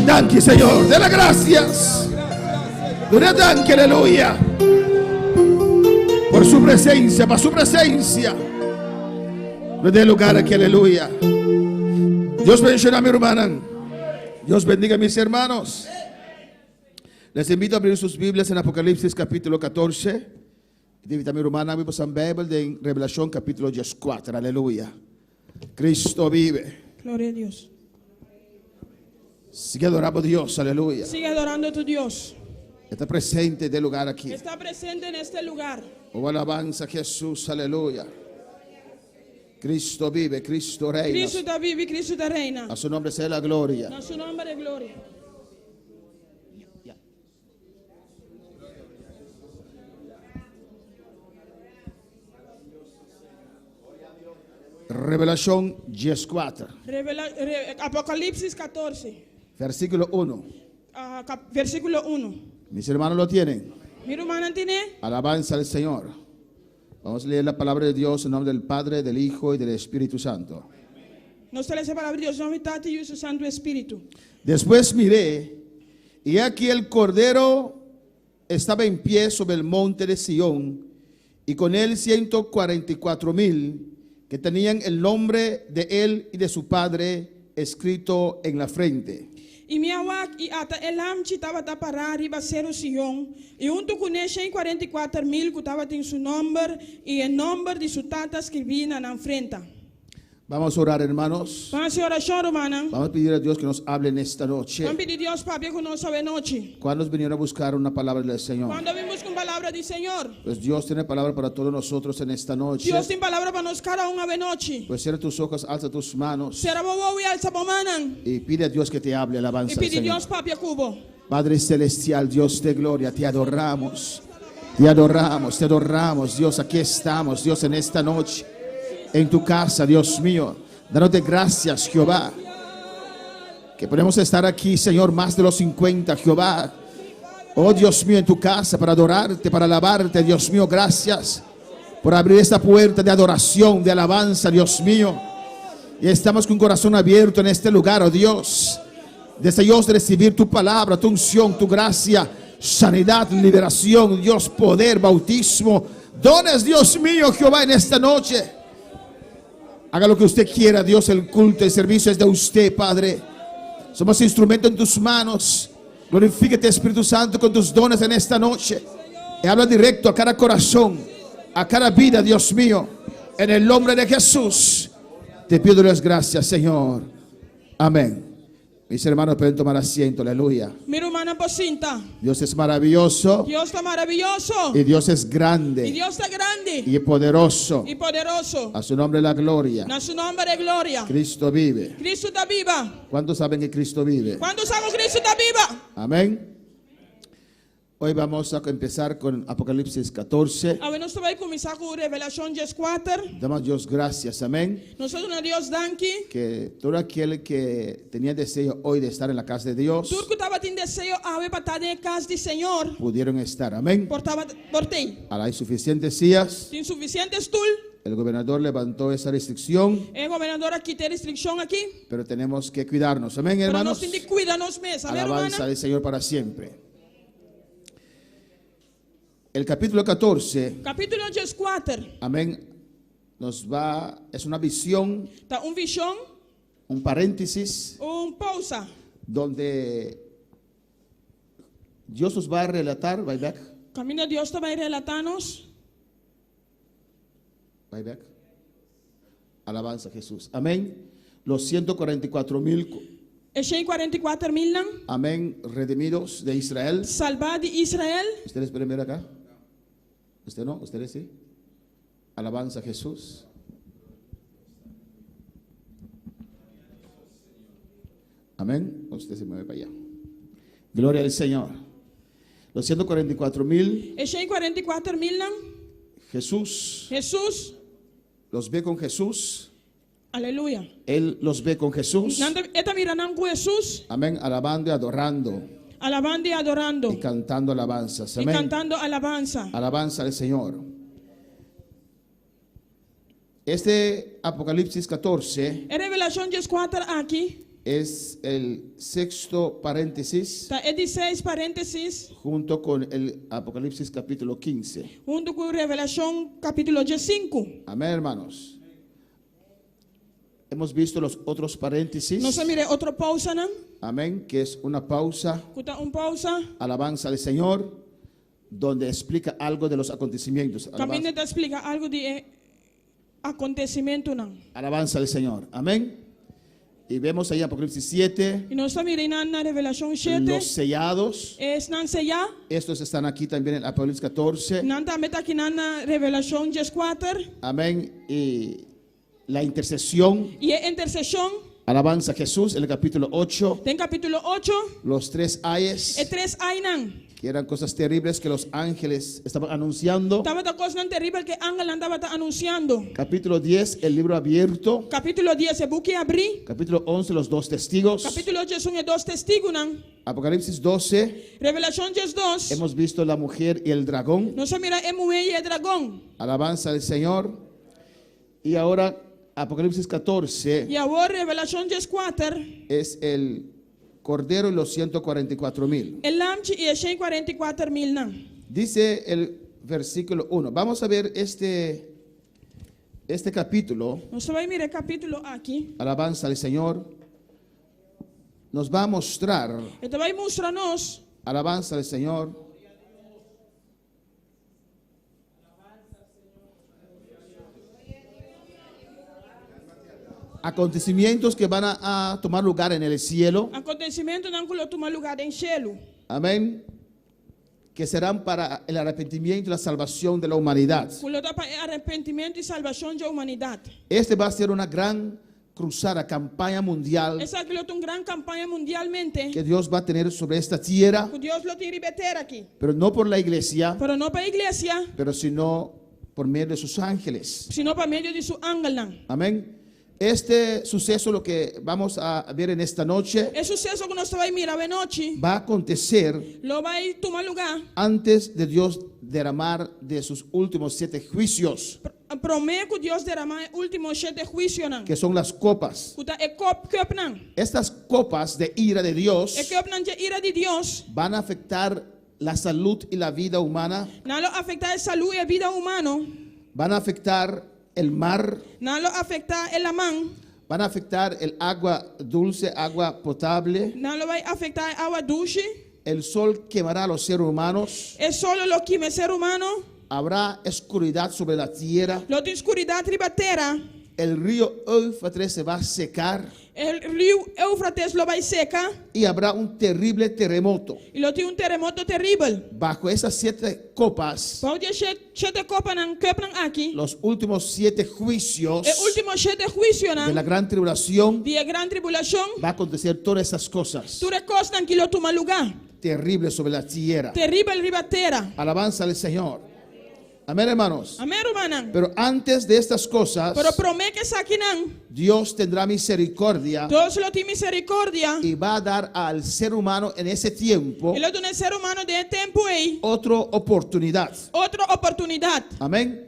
Danki, Señor. Dele gracias. Dele danki, aleluya. Por su presencia, por su presencia. No dé lugar aquí, aleluya. Dios bendiga a mi hermana. Dios bendiga a mis hermanos. Les invito a abrir sus Biblias en Apocalipsis capítulo 14. Invito a mi hermana, mi Bijbel de Revelación capítulo 14. Aleluya. Cristo vive. Gloria a Dios. Sigue adorando a Dios, aleluya. Sigue adorando a tu Dios. Está presente del lugar aquí. Está presente en este lugar. Oh, alabanza a Jesús, aleluya. Cristo vive, Cristo reina. Cristo ta biba, Cristo ta reina. A su nombre sea la gloria. Na su nòmber e gloria. Ya. Revelación 14, Apocalipsis 14, versículo 1. Versíkulo 1. Mis hermanos lo tienen. Mi rumannan tin'é? Alabanza al Señor. Vamos a leer la palabra de Dios en nombre del Padre, del Hijo y del Espíritu Santo. Nos ta lesa e palabra di Dios, nòmber di Tata, Yu i Santu Spiritu. Después miré, y aquí el Cordero estaba en pie sobre el monte de Sión, y con él 144 mil que tenían el nombre de él y de su padre escrito en la frente. I mi a wak i ata e lamchi tabata pará riba Seru Sion, i huntu kuné 144 mil ku tabatin su nòmber i e nòmber di su tata skirbí na nan frenta. Vamos a orar, hermanos. Ban hasi orashon, rumannan. Vamos a pedir a Dios que nos hable en esta noche. Ban pidi Dios papia ku nos awe nochi. ¿Cuántos vinieron a buscar una palabra del Señor? Kuantu a bin buska un palabra di Señor? Pues Dios tiene palabra para todos nosotros en esta noche. Dios tin palabra pa nos kada un awe nochi. Pues cierra tus ojos, alza tus manos Sera bo wowo i alsa bo mannan y pide a Dios que te hable. i Alabanza al pidi Señor. Dios papia ku bo. Padre Celestial, Dios de gloria, te adoramos. Te adoramos, te adoramos, Dios. Aquí estamos, Dios, en esta noche. En tu casa, Dios mío. Dándote gracias, Jehová. Que podemos estar aquí, Señor, más de los 50, Jehová. Oh Dios mío, en tu casa para adorarte, para alabarte, Dios mío, gracias por abrir esta puerta de adoración, de alabanza, Dios mío. Y estamos con corazón abierto en este lugar, oh Dios. Deseos de recibir tu palabra, tu unción, tu gracia, sanidad, liberación, Dios, poder, bautismo, dones, Dios mío, Jehová, en esta noche. Haga lo que usted quiera, Dios, el culto, el servicio es de usted, Padre. Somos instrumento en tus manos. Glorifícate, Espíritu Santo, con tus dones en esta noche. Y habla directo a cada corazón, a cada vida, Dios mío. En el nombre de Jesús, te pido las gracias, Señor. Amén. Mis hermanos pueden tomar asiento, aleluya. Mi rumannan por sinta. Dios es maravilloso Dios ta maravioso. y Dios es I grande Dios ta grandi y poderoso. i poderoso. A su nombre la gloria. Na su nòmber e gloria. Cristo vive. Kristu ta biba. ¿Cuántos saben que Cristo vive? Kuantu sa ku Kristu ta biba? Amén. Hoy vamos a empezar con Apocalipsis 14. Awe nos ta bai kuminsá ku Revelashon 14. Damos a Dios gracias, amén. Nos ta duna Dios danki. Que todo aquel que tenía deseo hoy de estar en la casa de Dios, Tur ku tabatin deseo awe pa ta den kas di Señor, pudieron estar, amén. por tabata, por t'ei. Ahora hay suficientes sillas. Tin sufisiente stul. El gobernador levantó esa restricción, E gobernador a kita e restrikshon aki. pero tenemos que cuidarnos, amén, Pero hermanos. nos tin di kuida nos mes. Amén, Alabanza rumannan? al Señor para siempre. El capítulo 14, Kapítulo 14. amén, nos va, es una visión, Ta un vishon, un paréntesis, un pousa. donde Dios nos va a relatar, right back, Kaminda Dios ta bai relatá nos. right back. Alabanza a Jesús. Amén. Los 144 mil, E 144 milnan, amén, redimidos de Israel. Salbá di Israel. ¿Ustedes pueden ver acá? ¿Usted no? ¿Ustedes sí? Alabanza a Jesús. Amén. Usted se mueve para allá. Gloria al Señor. Los 144 mil, E 144 milnan, Jesús Hesus, los ve con Jesús. Aleluya. Él los ve con Jesús. Nan ta, e ta mira nan ku Hesus, Amén. Alabando y adorando alabando i adorando. y cantando alabanzas. I Amén. kantando alabansa. Alabanza al Señor. Este Apocalipsis 14 E Revelashon 14 aki, es el sexto paréntesis ta e di seis paréntesis, junto con el Apocalipsis capítulo 15. huntu ku Revelashon kapítulo 15. Amén, hermanos. Hemos visto los otros paréntesis. Nos a mira e otro pousanan, Amén, que es una pausa, ku ta un pousa. alabanza al Señor, donde explica algo de los acontecimientos. Kaminda Alabanza, ta splika algu di e akontesimentunan. alabanza al Señor. Amén. Y vemos ahí Apocalipsis 7, I nos ta mira na Revelashon 7, los sellados. esnan seyá. Estos están aquí también en Apocalipsis 14. Nan tambe ta aki na Revelashon 14. Amén. Y la intercesión, I e interseshon, alabanza a Jesús, en el capítulo 8, den kapítulo 8, los tres ayes, e tres ainan. que eran cosas terribles que los ángeles estaban anunciando. Tabata kosnan teribel ku angelnan tabata anunsiando. Capítulo 10, el libro abierto. Kapítulo 10, e buki habrí. Capítulo 11, los dos testigos. Kapítulo 11, e dos testigunan. Apocalipsis 12, Revelashon 12. hemos visto la mujer y el dragón. Nos a mira e muhé i e dragon. Alabanza al Señor. Y ahora Apocalipsis 14 I awor Revelashon 14, es el cordero y los 144 mil. e lamchi i e 144 milnan. Dice el versículo 1. Vamos a ver este, este capítulo, Nos ta bai mira e kapítulo aki. alabanza al Señor, nos va a mostrar, E ta bai mustra nos, alabanza al Señor, Acontecimientos que van a tomar lugar en el cielo. Akontesimentunan ku lo tuma lugá den shelu. Amén. Que serán para el arrepentimiento y la salvación de la humanidad. Ku lo ta pa e arepentimentu i salbashon di humanidat. Este va a ser una gran cruzada, campaña mundial Esaki lo ta un gran kampaña mundialmente que Dios va a tener sobre esta tierra, ku Dios lo tin riba e tera aki. pero no por la iglesia, Pero no pa e iglesia, pero sino por medio de sus ángeles. sino pa medio di su angelnan. Amén. Este suceso, lo que vamos a ver en esta noche, E suseso ku nos ta bai mira awe nochi va a acontecer lo bai tuma lugá antes de Dios derramar de sus últimos siete juicios, promé ku Dios deramá e último shete huisionan, que son las copas. ku ta e kop, kùpnan. Estas copas de ira de Dios E kùpnan dje ira di Dios van a afectar la salud y la vida humana, nan lo afektá e salú i e bida humano, van a afectar el mar, nan lo afektá e laman, van a afectar el agua dulce, agua potable. Nan lo bai afektá e awa dushi. El sol quemará a los seres humanos. E solo lo kima e ser humano. Habrá oscuridad sobre la tierra. Lo tin skuridat riba tera. El río Éufrates se va a secar. E riu Éufrates lo bai seka. Y habrá un terrible terremoto. I lo tin un teremoto teribel. Bajo esas siete copas, Bou di e shete kopanan, kùpnan aki, los últimos siete juicios e último shete huisionan de la gran tribulación, di e gran tribulashon, va a acontecer todas esas cosas tur e kosnan aki lo tuma lugá. terribles sobre la tierra. Teribel riba tera. Alabanza al Señor. Amén, hermanos. Amén, rumannan. Pero antes de estas cosas, Pero promé ku esakinan, Dios tendrá misericordia Dios lo tin miserikordia y va a dar al ser humano en ese tiempo i lo duna e ser humano den e tempu ei otra oportunidad. otro oportunidat. Amén.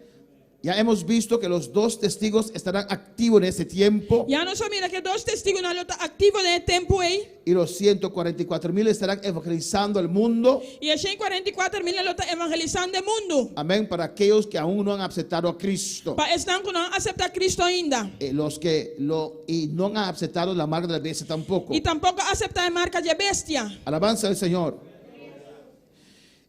Ya hemos visto que los dos testigos estarán activos en ese tiempo. Ya nos a mira ku e dos testigunan lo ta aktivo den e tempu ei. Y los 144 mil estarán evangelizando al mundo. I e 144 mil lo ta evangelisando e mundu. Amén. Para aquellos que aún no han aceptado a Cristo. Pa esnan ku no a aseptá Kristu ainda. Eh, los que lo y no han aceptado la marca de la bestia tampoco. I tampoko a aseptá e marka di e bestia. Alabanza al Señor.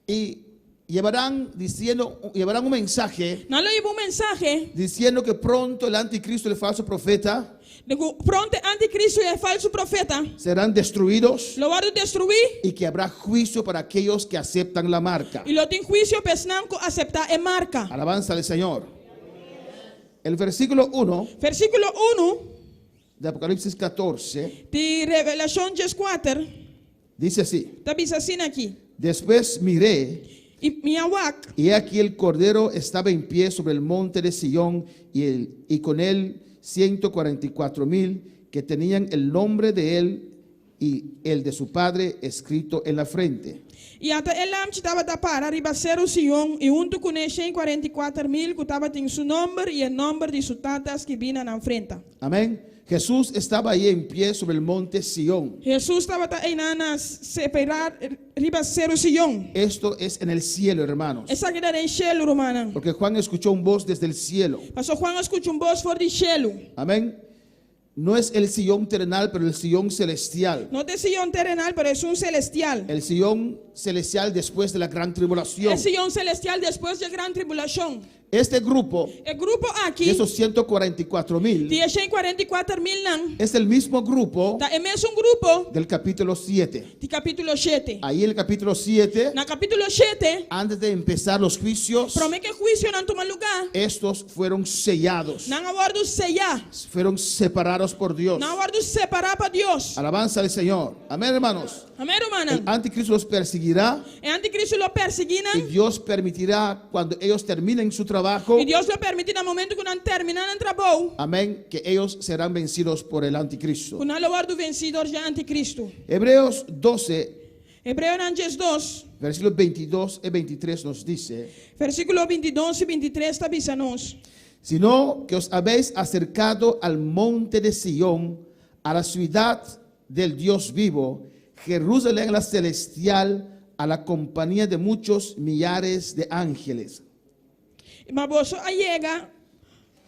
Y llevarán diciendo, llevarán un mensaje Nan lo hiba un mensahe diciendo que pronto el anticristo, el falso profeta, di ku pronto e anticristo i e falsu profeta serán destruidos lo wòrdu destruí y que habrá juicio para aquellos que aceptan la marca. i lo tin huisio pa esnan ku aseptá e marka. Alabanza al Señor. El versículo 1 Versíkulo unu de Apocalipsis 14 di Revelashon dieskuater dice así. ta bisa asina aki. Después miré I mi a wak. Y he aquí el cordero estaba en pie sobre el monte de Sion y, el, y con él 144 mil que tenían el nombre de él y el de su padre escrito en la frente. I ata e Lamchi tabata para riba Seru Sion, i huntu kuné 144 mil ku tabatin su nòmber i e nòmber di su Tata skibí na nan frenta. Amén. Jesús estaba ahí en pie sobre el monte Sion. Hesus tabata einan na separá riba Seru Sion. Esto es en el cielo, hermanos. Esaki ta den shelu, rumannan. Porque Juan escuchó un voz desde el cielo. Pasobra Juan a skucha un bos for di shelu. Amén. No es el Sion terrenal, pero el Sion celestial. No ta e Sion terenal, pero esun celestial. El Sion celestial después de la gran tribulación. E Sion celestial despues di e gran tribulashon. Este grupo E grupo aki, de esos 144 mil, di e 144 mil nan, es el mismo grupo ta e mesun grupo del capítulo 7. di kapítulo 7. Ahí el capítulo 7, Na kapítulo 7, antes de empezar los juicios, promé ku e huisionan tuma lugá, estos fueron sellados, nan a wòrdu seyá, fueron separados por Dios. nan a wòrdu separá pa Dios. Alabanza al Señor. Amén, hermanos. Amén, El rumannan. anticristo los perseguirá E anticristo lo persiguí nan. y Dios permitirá cuando ellos terminen su trabajo, I Dios lo permití na momento ku nan terminá nan trabou, amén, que ellos serán vencidos por el anticristo. ku nan lo wòrdu vensí dor di anticristo. Hebreos 12, Hebreonan 12, versículos 22 y 23 nos dice, versíkulo 22 i 23 ta bisa nos. Sino que os habéis acercado al monte de Sión, a la ciudad del Dios vivo, Jerusalén la celestial, a la compañía de muchos millares de ángeles. Ma boso a yega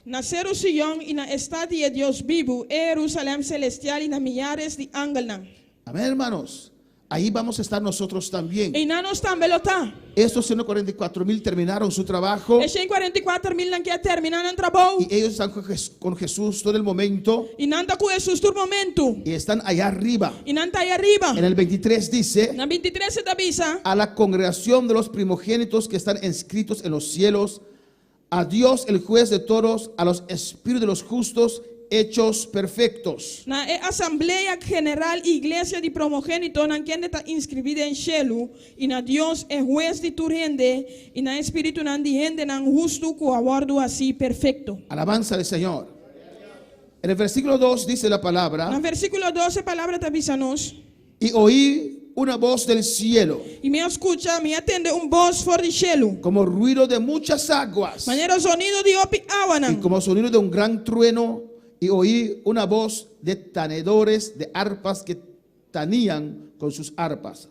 na Seru Sion i na e stat di e Dios bibu, e Jerusalèm selestial i na miares di angelnan. Amén, hermanos. Ahí vamos a estar nosotros también. Einan nos tambe lo ta. Estos 144 mil terminaron su trabajo E 144 mil nan aki a terminá nan trabou. y ellos están con Jesús todo el momento I nan ta ku Hesus tur momento. Y están allá arriba. I nan ta ei ariba. En el 23 dice: Na 23 ta bisa. A la congregación de los primogénitos que están inscritos en los cielos, a Dios el juez de todos, a los espíritus de los justos hechos perfectos. Na e asamblea general iglesia di primogénitonan kende ta inskribí den shelu, i na Dios e hues di tur hende, i na e spiritunan di hendenan hustu ku a wòrdu hasí perfekto. Alabanza al Señor. En el versículo 2 dice la palabra: Na versíkulo 2 e palabra ta bisa nos. Y oí una voz del cielo, I mi a skucha, mi a tende un bos for di shelu. Como ruido de muchas aguas, Manera zonido di hopi awanan. Y como sonido de un gran trueno, y oí una voz de tanedores de arpas que tanían con sus arpas.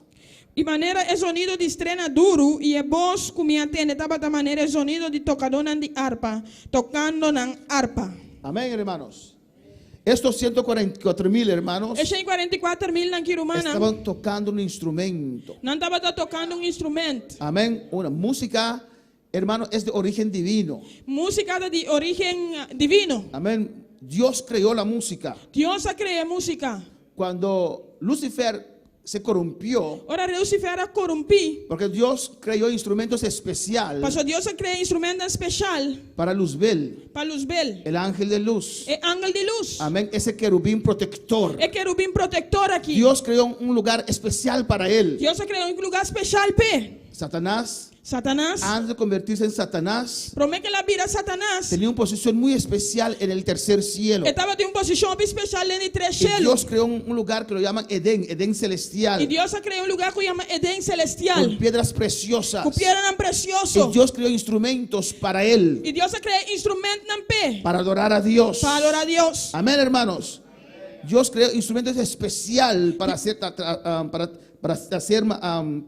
I manera e zonido di strena duru, i e bos ku mi a tende tabata manera e zonido di tokadónan di arpa, tokando nan arpa. Amén, hermanos. Estos 144 mil hermanos E 144 mil nan aki rumannan. Estaban tocando un instrumento. Nan tabata tokando un instrumènt. Amén. Una música, hermano, es de origen divino. Músika ta di orígen divino. Amén. Dios creó la música. Dios a krea músika. Cuando Lucifer se corrompió, Ora Lucifer a korumpí. Porque Dios creó instrumentos especial Pasobra Dios a krea instrumènt spesial para Luzbel, pa Luzbel. El ángel de luz. E angel di lus. Amén. Ese querubín protector. E kerubin protektor aki. Dios creó un lugar especial para él. Dios a krea un lugá spesial p'e. Satanás, Satanas. Antes de convertirse en Satanás, Promé ku el a bira Satanas. Tenía una posición muy especial en el tercer cielo. E tabatin un posishon spesial den di tres Y shelu. Dios creó un lugar que lo llaman Edén, Edén celestial, I Dios a krea un lugá ku yama Eden selestial. Con piedras preciosas. Ku piedranan presioso. Y Dios creó instrumentos para él, I Dios a krea instrumèntnan p'e. Para adorar a Dios. Pa adorá Dios. Amén, hermanos. Dios creó instrumentos especial para hacer, tra- tra- ah, para hacer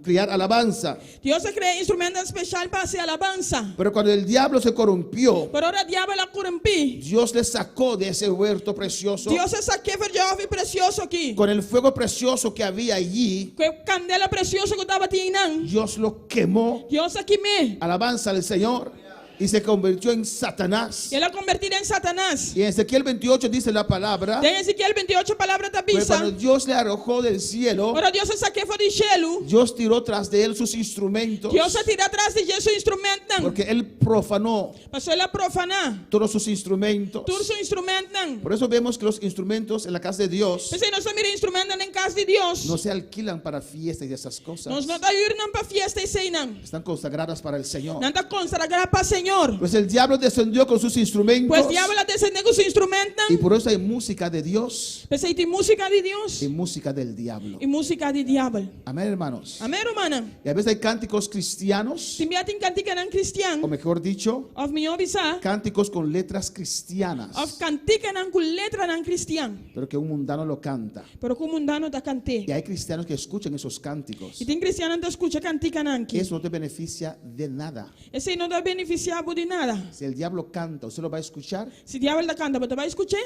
criar alabanza. Dios a krea instrumènt spesial pa hasi alabansa. Pero cuando el diablo se corrompió, Pero ora diabel a korumpí. Dios le sacó de ese huerto precioso. Dios a sak'é for di e hòfi presioso aki. Con el fuego precioso que había allí, Ku e kandela presioso ku tabatin einan. Dios lo quemó. Dios a kim'é. Alabanza al Señor. Y se convirtió en Satanás. I el a konvertí den Satanas. Y en Ezequiel 28 dice la palabra: Den Ezekiel 28 palabra ta Pues bisa. cuando Dios le arrojó del cielo, Ora Dios a sak'é for di shelu. Dios tiró tras de él sus instrumentos. Dios a tira tras di dje su instrumèntnan. Porque él profanó Pasobra el a profaná. Todos sus instrumentos. Tur su instrumèntnan. Por eso vemos que los instrumentos en la casa de Dios P'esei nos ta mira instrumèntnan den kas di Dios. No se alquilan para fiestas y esas cosas. Nos no ta hür nan pa fiesta i eseinan. Están consagradas para el Señor. Nan ta konsagrá pa Señor. Pues el diablo descendió con sus instrumentos. Pues diabel a desendé ku su instrumèntnan. Y por eso hay música de Dios P'esei tin músika di Dios y música del diablo. I músika di diabel. Amén, hermanos. Amèn, rumannan. Y a veces hay cánticos cristianos, Tin bia tin kantikanan kristian. O mejor dicho, Òf mihó bisá. Cánticos con letras cristianas, Òf kantikanan ku letranan kristian. Pero que un mundano lo canta. Pero ku mundano ta kant'é. Y hay cristianos que escuchan esos cánticos. I tin kristiannan ta skucha kantikanan aki. Eso no te beneficia de nada. Esei no ta benefisiá bo di nada. Si el diablo canta, ¿usted lo va a escuchar? Si diabel ta kanta, bo ta bai skuch'é?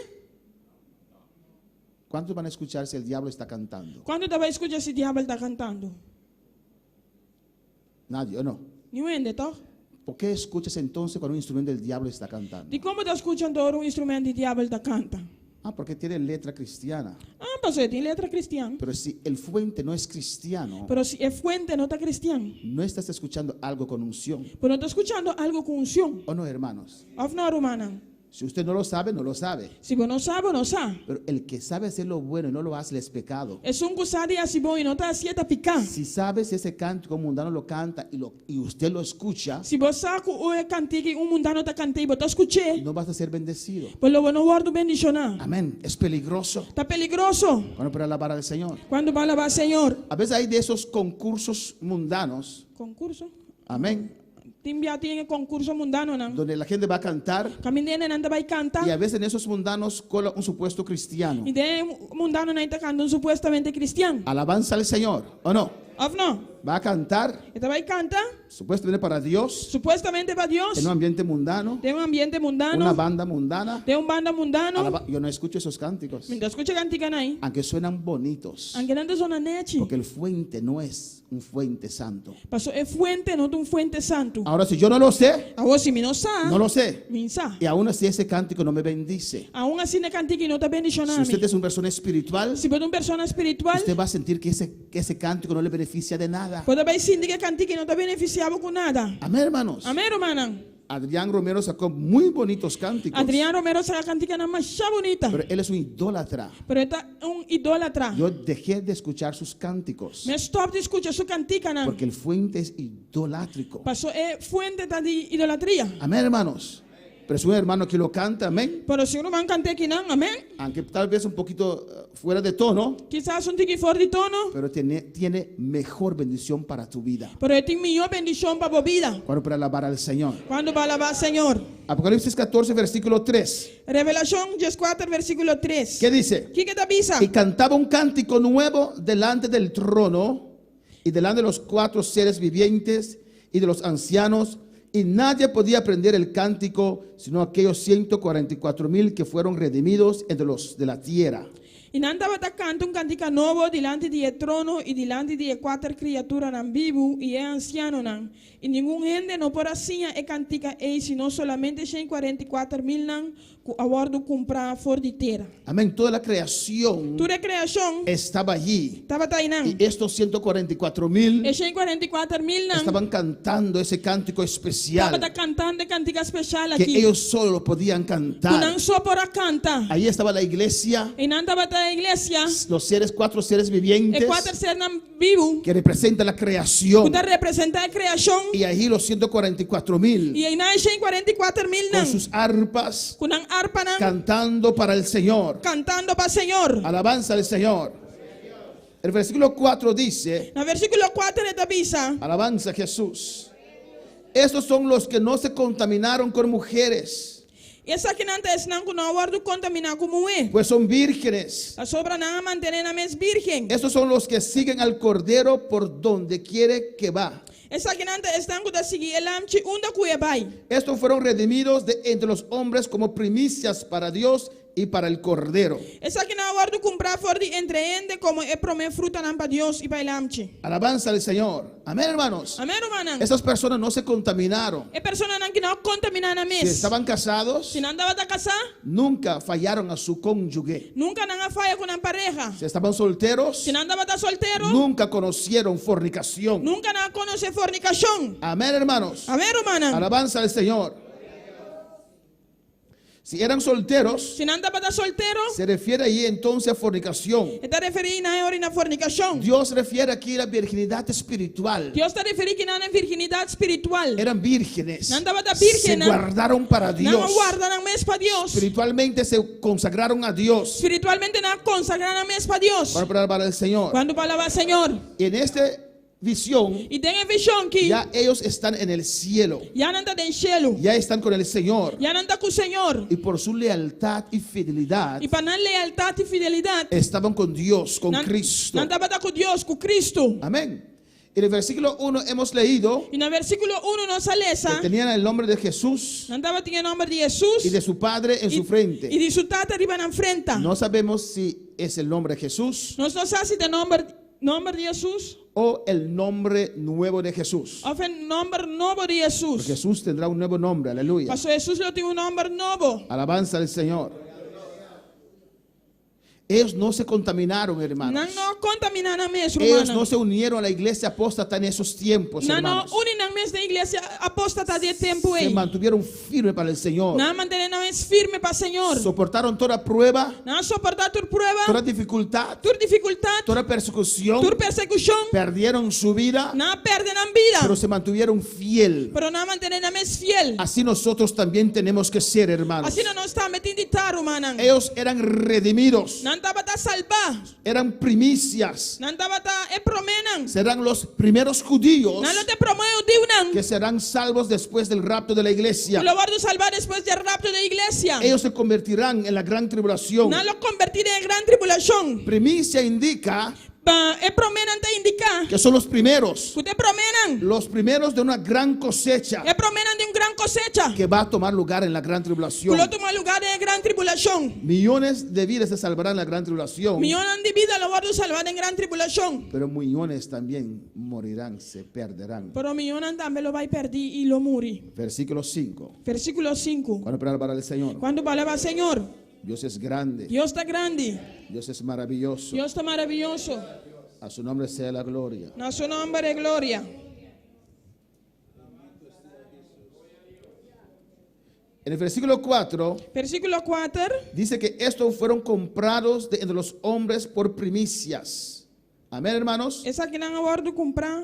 ¿Cuántos van a escuchar si el diablo está cantando? Kuantu ta bai skucha si diabel ta kantando? Nadie, ¿o no? Niun hende, tòg? ¿Por qué escuchas entonces cuando un instrumento del diablo está cantando? Dikon bo ta skucha anto ora un instrumènt di diabel ta kanta? Ah, porque tiene letra cristiana. Ah, pasobra e tin letra kristian. Pero si el fuente no es cristiano, Pero si e fuente no ta kristian, no estás escuchando algo con unción. Bo no ta skuchando algu ku unshon. ¿O no, hermanos? Òf no, rumannan? Si usted no lo sabe, no lo sabe. Si bo no sa, bo no sa. Pero el que sabe hacer lo bueno y no lo hace, le es pecado. Esun ku sa di hasi bon i no ta hasié ta piká. Si sabes ese cántico mundano lo canta y usted lo escucha, Si bo sa ku e kantika ei un mundano ta kant'é i bo ta skuch'é, no vas a ser bendecido. bo lo bo no wòrdu bendishoná. Amén. Es peligroso. Ta peligroso. Cuando para alabar al Señor. Kuantu pa alabá Señor. A veces hay de esos concursos mundanos. Konkurso. Amén. Tin bia tin e konkurso mundanonan. Donde la gente va a cantar. Kaminda hendenan ta bai kanta. Y a veces en esos mundanos cola un supuesto cristiano. I den e mundanonan ta kanta un supuestamente kristian. Alabanza al Señor, ¿o no? Òf no? Va a cantar, E ta bai kanta, supuestamente para Dios, supuestamente pa Dios, en un ambiente mundano, den un ambiente mundano, una banda mundana. den un banda mundano. Yo no escucho esos cánticos, Mi no ta skucha e kantikanan ei. aunque suenan bonitos, Aunke nan ta zona nechi. porque el fuente no es un fuente santo. Paso e fuente no ta un fuente santu. Ahora, si yo no lo sé, Awor si mi no sa, no lo sé. mi n'sa. Y aún así ese cántico no me bendice. Aun asina e kantika ei no ta bendishoná Si usted mi. es una persona espiritual, Si bo ta un persona spiritual, usted va a sentir que ese cántico no le beneficia de nada. bo ta bai sinti ku e kantika ei no ta benefisiá bo ku nada. Amén, hermanos. Amén, rumannan. Adrián Romero sacó muy bonitos cánticos. Adrián Romero a saka kantikanan masha bunita. Pero él es un idólatra. Pero e ta un idólatra. Yo dejé de escuchar sus cánticos. Mi a stòp di skucha su kantikanan. Porque el fuente es idolátrico. Paso e fuente ta di idolatria. Amén, hermanos. Pero es un hermano que lo canta, amén. Pero si un ruman kant'é akinan, amén. Aunque tal vez un poquito fuera de tono. Kisas un tiki for di tono. Pero tiene mejor bendición para tu vida. Pero e tin mihó bendishon pa bo bida. Cuando para alabar al Señor. Kuando pa alabá Señor. Apocalipsis 14, versículo 3. Revelashon 14, versíkulo 3. ¿Qué dice? Kiko e ta bisa? Y cantaba un cántico nuevo delante del trono y delante de los cuatro seres vivientes y de los ancianos. Y nadie podía aprender el cántico, sino aquellos 144 mil que fueron redimidos entre los de la tierra. I nan tabata kanta un kantika nobo dilanti di e trono i dilanti di e kuater kriaturanan bibu i e ansianonan. I ningun hende no por a siña e kantika ei sino solamente 144 mil nan ku a wòrdu kumprá for di tera. Amén. Toda la creación Tur e kreashon estaba allí. tabata einan. Y estos 144 mil E 144 mil nan estaban cantando ese cántico especial tabata kantando e kantika spesial que aki. ellos solo lo podían Ku cantar. nan so por a kanta. Ahí estaba la iglesia, Einan tabata e iglesia. los seres, cuatro seres E vivientes kuater sernan bibu. que representan la creación. Ku ta representá e kreashon. Y ahí los 144 mil I einan 144 mil con nan. sus arpas Ku nan arpanan cantando para el Señor. kantando pa Señor. Alabanza al Señor. El versículo 4 dice, Na versíkulo 4 e ta bisa. alabanza a Jesús. Estos son los que no se contaminaron con mujeres, Esakinan ta esnan ku no a wòrdu kontaminá ku muhé. pues son vírgenes. Pasobra nan a mantené nan mes virgen. Estos son los que siguen al Cordero por donde quiere que va. Esakinan ta esnan ku ta sigui e lamchi unda ku e bai. Estos fueron redimidos de entre los hombres como primicias para Dios y para el Cordero. Esakinan a wòrdu kumprá for di entre hende komo e promé frutanan pa Dios i pa e lamchi. Alabanza al Señor. Amén, hermanos. Amèn, rumannan. Esas personas no se contaminaron. E personanan aki no a kontaminá nan Si mes. estaban casados, Si nan tabata kasá, nunca fallaron a su cónyuge. nunka nan a faya ku nan pareha. Si estaban solteros, Si nan tabata soltero, nunca conocieron fornicación. nunka nan a konosé fornikashon. Amén, hermanos. Amèn, rumannan. Alabanza al Señor. Si eran solteros, Si nan tabata soltero, se refiere ahí entonces a fornicación. e ta referí e ora na fornikashon. Dios refiere aquí a la virginidad espiritual. Dios ta referí akinan na virginidat spiritual. Eran vírgenes. Nan tabata Se virgen. guardaron para Nan Dios. warda nan mes pa Dios. Espiritualmente se consagraron a Dios Spiritualmente nan a konsagrá nan mes pa Dios. para alabar al Señor. Kuantu pa alabá Señor. Y en esta visión, I den e vishon aki ya ellos están en el cielo. ya nan ta den shelu. Ya están con el Señor. Ya nan ta ku Señor. Y por su lealtad y fidelidad, I pa nan lealtat i fidelidat. estaban con Dios, con Nan, Cristo. nan tabata ku Dios, ku Kristu. Amén. En el versículo 1 hemos leído I na versíkulo 1 nos a lesa. que tenían el nombre de Jesús Nan tabatin e nòmber di Hesus y de su Padre en su i frente. di su tata riba nan frenta. No sabemos si es el nombre de Jesús Nos no sa si ta nòmber di Hesus o el nombre nuevo de Jesús. òf e nòmber nobo di Hesus. Porque Jesús tendrá un nuevo nombre, aleluya. Paso Hesus lo tin un nòmber nobo. Alabanza al Señor. Ellos no se contaminaron, hermanos. Nan no a kontaminá nan mes, Ellos no rumannan. se unieron a la iglesia apóstata en esos tiempos, Nan no hermanos. uni nan mes na iglesia apóstata den e tempu Se ei. mantuvieron firmes para el Señor. Nan a mantené nan mes firme pa Señor. Soportaron toda prueba, Nan a soportá tur prueba, toda dificultad, tur difikultat, toda persecución. tur persekushon. Perdieron su vida, Nan a pèrdè nan bida. pero se mantuvieron fiel. Pero nan a mantené nan mes fiel. Así nosotros también tenemos que ser, hermanos. Asina nos tambe tin di ta, rumannan. Ellos eran redimidos, Nan tabata salbá. eran primicias. Nan tabata e proménan. Serán los primeros judíos Nan lo ta e promé hudiunan. que serán salvos después del rapto de la iglesia. Lo wòrdu salvá despues di rapto di iglesia. Ellos se convertirán en la gran tribulación. Nan lo konvertí den gran tribulashon. Primicia indica Pa e proménan ta indiká. Que son los primeros. Ku ta e proménan. Los primeros de una gran cosecha. E proménan di un gran kosecha. Que va a tomar lugar en la gran tribulación. Ku lo tuma lugá den e gran tribulashon. Millones de vidas se salvarán en la gran tribulación. Miónan di bida lo wòrdu salvá den gran tribulashon. Pero millones también morirán, se perderán. Pero miónan tambe lo bai pèrdí i lo muri. Versículo 5. Versíkulo sinku. Kuantu por alabar al Señor? Kuantu por alabá Señor? Dios es grande. Dios ta grandi. Dios es maravilloso. Dios ta maravioso. A su nombre sea la gloria. Na su nomber e gloria. En el versículo 4 Versíkulo kuater. dice que estos fueron comprados de entre los hombres por primicias. Amén, hermanos. Esakinan a wòrdu kumprá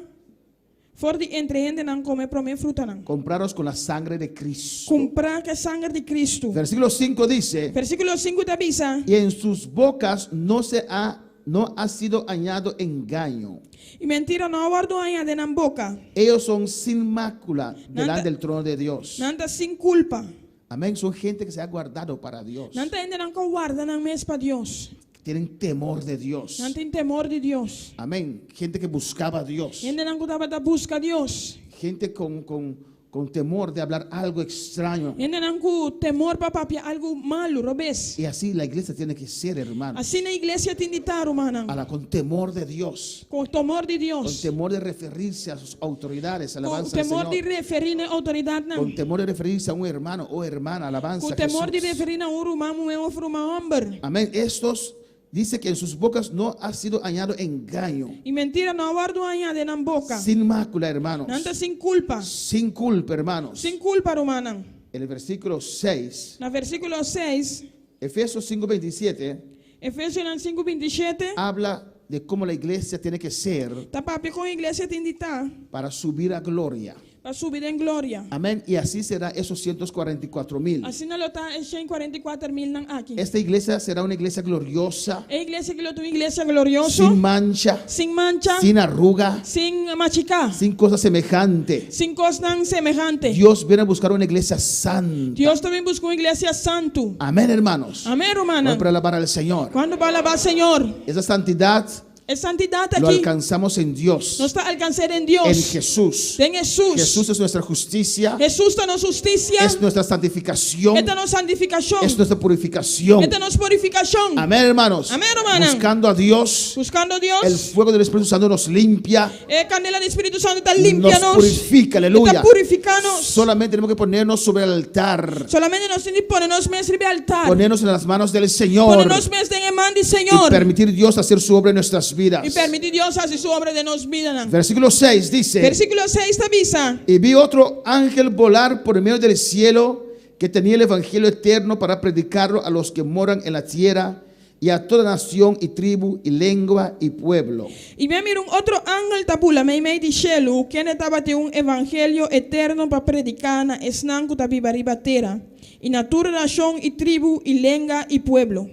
for di entre hendenan komo e promé frutanan. Comprados con la sangre de Cristo. Kumprá ku e sanger di Kristu. Versículo 5 dice, Versíkulo sinku ta bisa. Y en sus bocas no se ha, no ha sido hallado engaño. I mentira no a wòrdu hañá den nan boka. Ellos son sin mácula Nan delante ta, del trono de Dios. nan ta sin kulpa. Amén. Son gente que se ha guardado para Dios. Nan ta hendenan ku a warda nan mes pa Dios. Tienen temor de Dios. Nan tin temor di Dios. Amén. Gente que buscaba a Dios. Hendenan ku tabata buska Dios. Gente con, con, con temor de hablar algo extraño. Hendenan ku temor pa papia algu malu, robes. Y así la iglesia tiene que ser, hermano. Asina iglesia tin di ta, rumannan. Ahora, con temor de Dios. Ku temor di Con Dios. temor de referirse a sus autoridades, Ku alabanza al temor di Señor. referí na outoridatnan. Con temor de referirse a un hermano o hermana, alabanza Ku a temor di Jesús. referí na un ruman muhé òf ruman hòmber. Amén. Estos dice que en sus bocas no ha sido hallado engaño. I mentira no a wòrdu hañá den nan boka. Sin mácula, hermanos. Nan ta sin kulpa. Sin culpa, hermanos. Sin kulpa, rumannan. En el versículo 6, Na versíkulo 6, Efesios 5:27, Efesionan 5, 27, habla de cómo la iglesia tiene que ser ta papia kon iglesia tin di ta para subir a gloria. pa subi den gloria. Amén. Y así será esos 144 mil. Asina lo ta e 144 mil nan aki. Esta iglesia será una iglesia gloriosa, E iglesia aki lo ta un iglesia glorioso, sin mancha, sin mancha, sin arruga, sin machiká, sin cosa semejante. sin kosnan semehante. Dios viene a buscar una iglesia santa. Dios ta bin buska un iglesia santu. Amén, hermanos. Amén, rumannan. Vamos para alabar al Señor. Kuantu por alabá Señor? Esa santidad E santidat lo aki alcanzamos en Dios, nos ta alkans'é den Dios. en Jesús. Den Hesus. Jesús es nuestra justicia, Hesus ta nos hustisia. es nuestra santificación, E ta nos santifikashon. es nuestra purificación. E ta nos purifikashon. Amén, hermanos. Amén, rumannan. Buscando a Dios, Buskando Dios. el fuego del Espíritu Santo nos limpia, E kandela di Spiritu Santu ta limpia nos nos. purifica, aleluya. E ta purifiká nos. Solamente tenemos que ponernos sobre el altar, Solamente nos tin di pone nos mes riba altar. ponernos en las manos del Señor Pone nos mes den e man di y Señor. permitir Dios hacer su obra en nuestras vidas. I permití Dios hasi su obra den nos bidanan. Versículo 6 dice, Versíkulo 6 ta bisa. y vi otro ángel volar por medio del cielo que tenía el evangelio eterno para predicarlo a los que moran en la tierra y a toda nación y tribu y lengua y pueblo. I mi a mira un otro angel ta bula meimei di shelu, kende tabatin un evangelio eterno pa prediká na esnan ku ta biba riba tera, i na tur nashon i tribu i lenga i pueblo.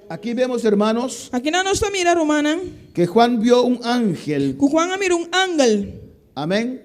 Aquí vemos, hermanos, Akinan nos ta mira, rumannan, que Juan vio un ángel, ku Juan a mira un angel amén,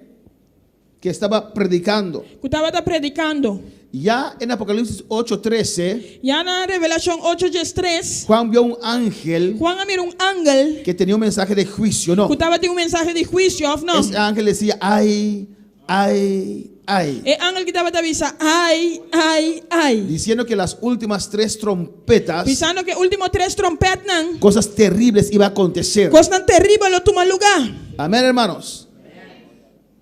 que estaba predicando. ku tabata predikando. Ya en Apocalipsis 8:13, Ya na Revelashon 8 13, Juan vio un ángel Juan a mira un angel que tenía un mensaje de juicio, ¿no? ku tabatin un mensahe di huisio, òf no? Ese ángel decía, ay, ay, ay. E angel ku tabata bisa, ai, ai, ai. Diciendo que las últimas tres trompetas, Bisando ku e último tres tròmpètnan, cosas terribles iba a acontecer. kosnan teribel lo tuma lugá. Amén, hermanos.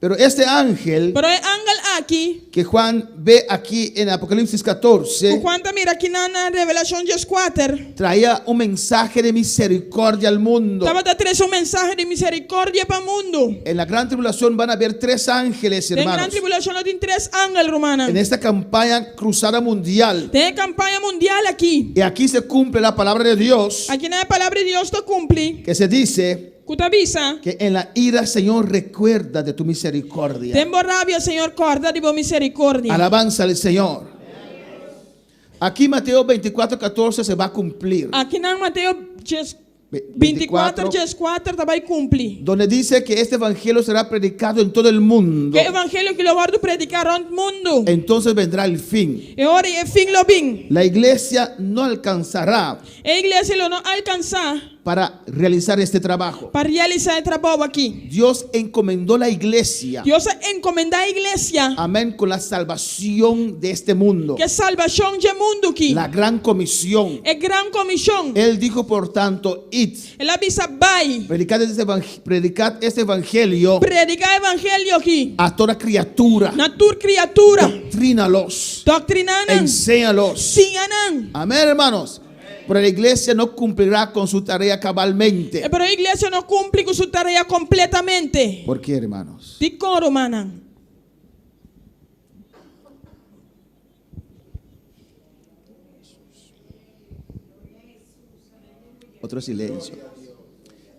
Pero este ángel Pero e angel aki, que Juan ve aquí en Apocalipsis 14, ku Juan ta mira akinan na Revelashon 14, traía un mensaje de misericordia al mundo. tabata trese un mensahe di miserikòrdia pa mundu. En la gran tribulación van a haber tres ángeles, Den gran hermanos. tribulashon lo tin tres angel, rumannan. En esta campaña cruzada mundial. Den e kampaña mundial aki. Y aquí se cumple la palabra de Dios Akinan e palabra di Dios ta kumpli. que se dice Ku ta bisa. que en la ira, Señor, recuerda de tu misericordia. Den bo rabia, Señor, kòrda di bo miserikòrdia. Alabanza al Señor. Aquí Mateo 24, 14 se va a cumplir. Akinan Mateo 24, 14 ta bai kumpli. Donde dice que este evangelio será predicado en todo el mundo. Ku e evangelio aki lo wòrdu prediká rònt mundu. Entonces vendrá el fin. E ora ei e fin lo bin. La iglesia no alcanzará E iglesia lo no alkansá. Para realizar este trabajo. Pa realisá e trabou aki. Dios encomendó la iglesia. Dios a encomendá e iglesia. Amén, con la salvación de este mundo. Ku e salbashon dje mundu aki. La gran comisión. E gran komishon. Él dijo, por tanto, id. El a bisa bai. Predicad este, predicad este evangelio. Prediká e evangelio aki. A toda criatura. Na tur kriatura. Doctrínalos. Doktriná nan. Enséñalos. Siña nan. Amén, hermanos. Pero la iglesia no cumplirá con su tarea cabalmente. Pero e iglesia no kumpli ku su tarea kompletamente. ¿Por qué, hermanos? Dikon, rumannan? Otro silencio.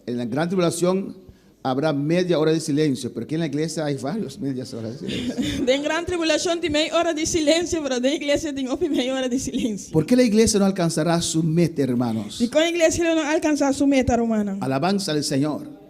En la gran tribulación habrá media hora de silencio, pero aquí en la iglesia hay varios medias horas de silencio. Den gran tribulashon tin mei ora di silensio, pero den iglesia tin hopi mei ora di silensio. ¿Por qué la iglesia no alcanzará su meta, hermanos? Dikon iglesia lo no alkansá su meta, rumannan? Alabanza al Señor.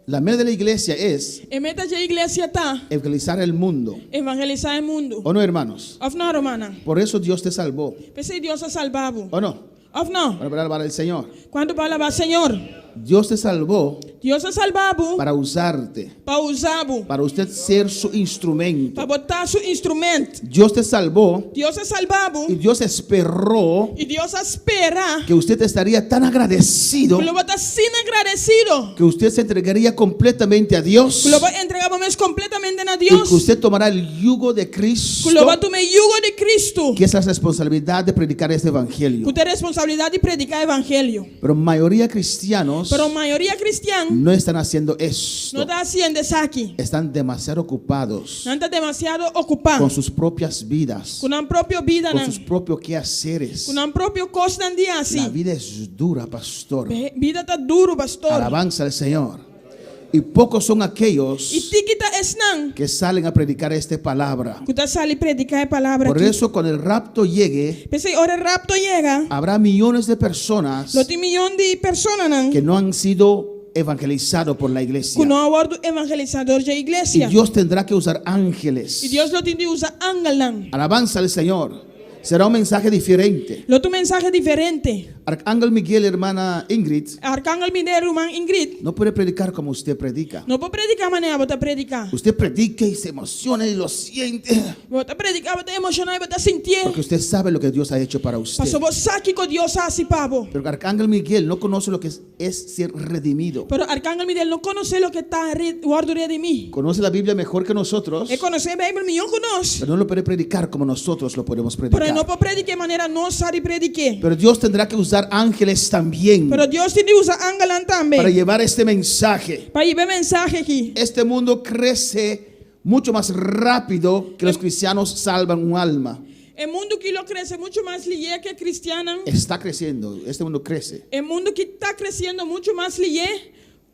La meta de la iglesia es E meta dje iglesia ta evangelizar el mundo. evangelisá e mundu. ¿O no, hermanos? Òf no, rumannan? Por eso Dios te salvó. P'esei Dios a salba bo. ¿O no? Òf no? Para alabar al Señor. Kuantu por alabá Señor? Dios te salvó Dios a salba bo para usarte, pa usa bo, para usted ser su instrumento. pa bo ta su instrumento. Dios te salvó Dios a salba bo y Dios esperó i Dios a spera que usted estaría tan agradecido ku lo bo ta asina agradesido que usted se entregaría completamente a Dios ku lo bo entregá bo mes kompletamente na y Dios que usted tomará el yugo de Cristo, ku lo bo tuma e yugo di Cristo que es la responsabilidad de predicar este evangelio. ku ta e responsabilidat di prediká e evangelio. Pero mayoría cristianos Pero mayoria kristian no están haciendo esto. no ta hasiendo esaki. Están demasiado ocupados Nan ta demasiado okupá con sus propias vidas, ku nan propio con sus bidanan, propios quehaceres. ku nan propio kosnan di La hasi. vida es dura, pastor. Bida ta duru, pastor. Alabanza al Señor. Y pocos son I aquellos tiki ta esnan que salen a predicar esta palabra. ku ta sali prediká e palabra Por aki. eso cuando el rapto llegue, P'esei ora e rapto yega, habrá millones de personas lo tin miyon di personanan que no han sido evangelizados por la iglesia. ku no a wòrdu evangelisá dor dje Y iglesia. Dios tendrá que usar ángeles. I Dios lo tin di usa angelnan. Alabanza al Señor. Será un mensaje diferente. Lo ta un mensahe diferente. Arcángel Miguel, hermana Ingrid, Arcángel Miguel, ruman Ingrid, no puede predicar como usted predica. no por prediká manera bo ta prediká. Usted predica y se emociona y lo siente. Bo ta prediká, bo ta emoshoná i bo ta sintié. Porque usted sabe lo que Dios ha hecho para usted. Paso bo sa kiko Dios a hasi pa bo. Pero Arcángel Miguel no conoce lo que es, es ser redimido. Pero Arcángel Miguel no konosé loke ta wòrdu redimí. Conoce la Biblia mejor que nosotros, E konosé Beibel mihó ku nos. pero no lo puede predicar como nosotros lo podemos Pero e predicar. no por prediká manera nos sa di prediká. Pero Dios tendrá que usar ángeles también Pero Dios tin di usa angelnan tambe para llevar este mensaje. pa hiba e mensahe aki. Este mundo crece mucho más rápido que los cristianos salvan un alma. E mundu aki lo krese muchu mas lihé ku kristiannan. Está creciendo, este mundo crece. E mundu aki ta kresiendo muchu mas lihé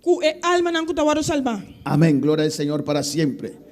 ku e almanan ku ta wòrdu salbá. Amén, gloria al Señor para siempre.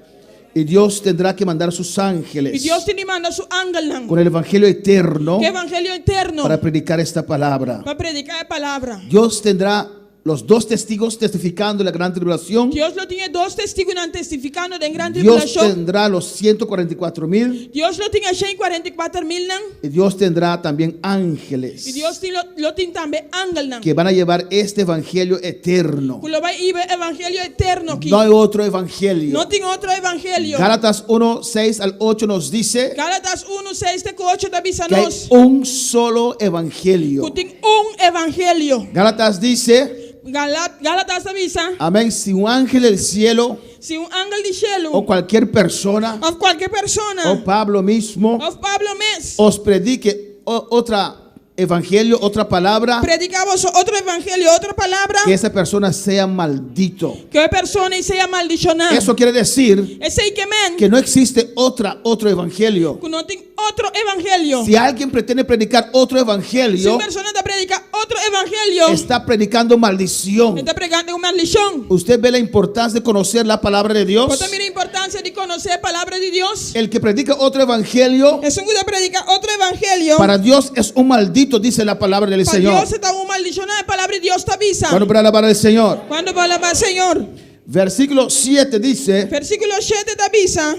Y Dios tendrá que mandar sus ángeles I Dios tin di manda su angelnan con el evangelio eterno ku evangelio eterno para predicar esta palabra. pa prediká e palabra. Dios tendrá los dos testigos testificando la gran tribulación. Dios lo tin e dos testigunan testifikando den gran Dios tribulashon. tendrá los 144 mil. Dios lo tin e 144 milnan. Y Dios tendrá también ángeles I Dios tin lo, lo tin tambe angelnan. que van a llevar este evangelio eterno. Ku lo bai hiba e evangelio eterno aki. No hay otro evangelio. No tin otro evangelio. Gálatas 1, 6 al 8 nos dice Gálatas 1, 6 te ku 8 ta bisa que hay nos. un solo evangelio. Ku tin un evangelio. Gálatas dice, Galat, Gálatas ta bisa, amén, si un ángel del cielo si un angel di shelu o cualquier persona òf kualke persona o Pablo mismo òf Pablo mes os predique otra evangelio, otra palabra, prediká boso otro evangelio, otro palabra, que esa persona sea maldito. ku e persona ei sea maldishoná. Eso quiere decir Esei ke men que no existe otra otro evangelio. ku no tin otro evangelio. Si alguien pretende predicar otro Si evangelio, un persona ta prediká otro evangelio, está predicando maldición. e ta predikando un maldishon. Usted ve la importancia de conocer la palabra de Dios. Bo ta mira e importansia di konosé e palabra di Dios. El que predica otro evangelio, Esun ku ta prediká otro evangelio, para Dios es un maldito, dice la palabra del pa Señor. Dios e ta un maldishoná, e palabra di Dios ta bisa. Bueno, para alabar al Señor. Kuantu por alabá Señor? Versículo 7 dice, Versíkulo 7 ta bisa.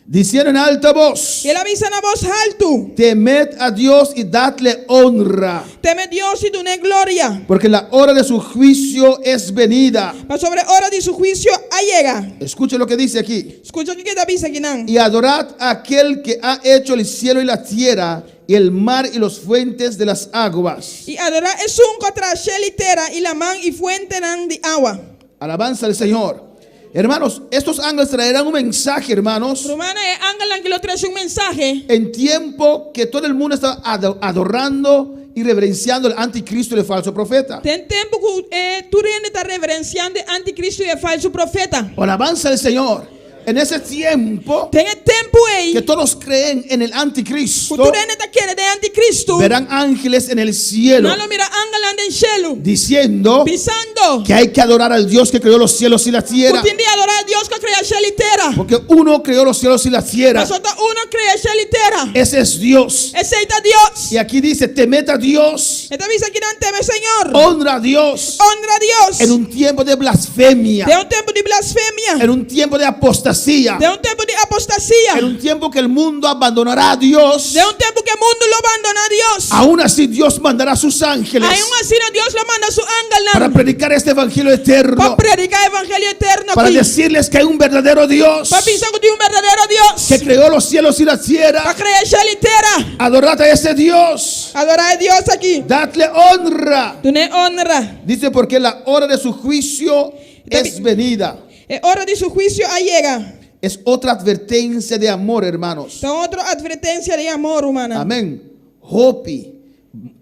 Diciendo en alta voz, El a bisa na bos haltu. Temed a Dios y dadle honra, Teme Dios i dun'é gloria. porque la hora de su juicio es venida. Pasobra e ora di su huisio a yega. Escuche lo que dice aquí. Skucha kiko e ta bisa akinan. Y adorad a aquel que ha hecho el cielo y la tierra y el mar y los fuentes de las aguas. I adorá esun ku a traha shelu i tera i laman i fuentenan di awa. Alabanza al Señor. Hermanos, estos ángeles traerán un mensaje, hermanos. Rumannan, e angelnan aki lo trese un mensahe. En tiempo que todo el mundo está adorando y reverenciando al anticristo y el falso profeta. Den tempu ku e tur hende ta reverensiando e anticristo i e falsu profeta. Alabanza al Señor. En ese tiempo Den e tempu ei que todos creen en el anticristo, ku tur hende ta kere den anticristo, verán ángeles en el cielo nan lo mira angelnan den shelu, diciendo bisando que hay que adorar al Dios que creó los cielos y la ku tierra. tin di adorá e Dios ku a krea shelu i tera. Porque uno creó los cielos y la tierra. Pasobra ta unu a krea shelu i tera. Ese es Dios. Esei ta Dios. Y aquí dice, temed a Dios. E ta bisa akinan teme Señor. Honra a Dios. Honra Dios. En un tiempo de blasfemia. Den un tempu di blasfemia. En un tiempo de apostasía. Den un tempu di apostasia. En un tiempo que el mundo abandonará a Dios. Den un tempu ku e mundu lo bandoná Dios. Aún así Dios mandará a sus ángeles. Aun asina Dios lo manda su angelnan. Para predicar este evangelio eterno. Pa prediká e evangelio eterno Para aki. decirles que hay un verdadero Dios. Pa bisa ku tin un berdadero Dios. Que creó los cielos y la tierra. Pa krea shelu i tera. Adorad a ese Dios. Adorá e Dios aki. Dadle honra. Dun'é honra. Dice porque la hora de su juicio es venida. E ora di su huisio a yega. Es otra advertencia de amor, hermanos. Ta otro advertensia di amor, rumannan. Amén. Hopi,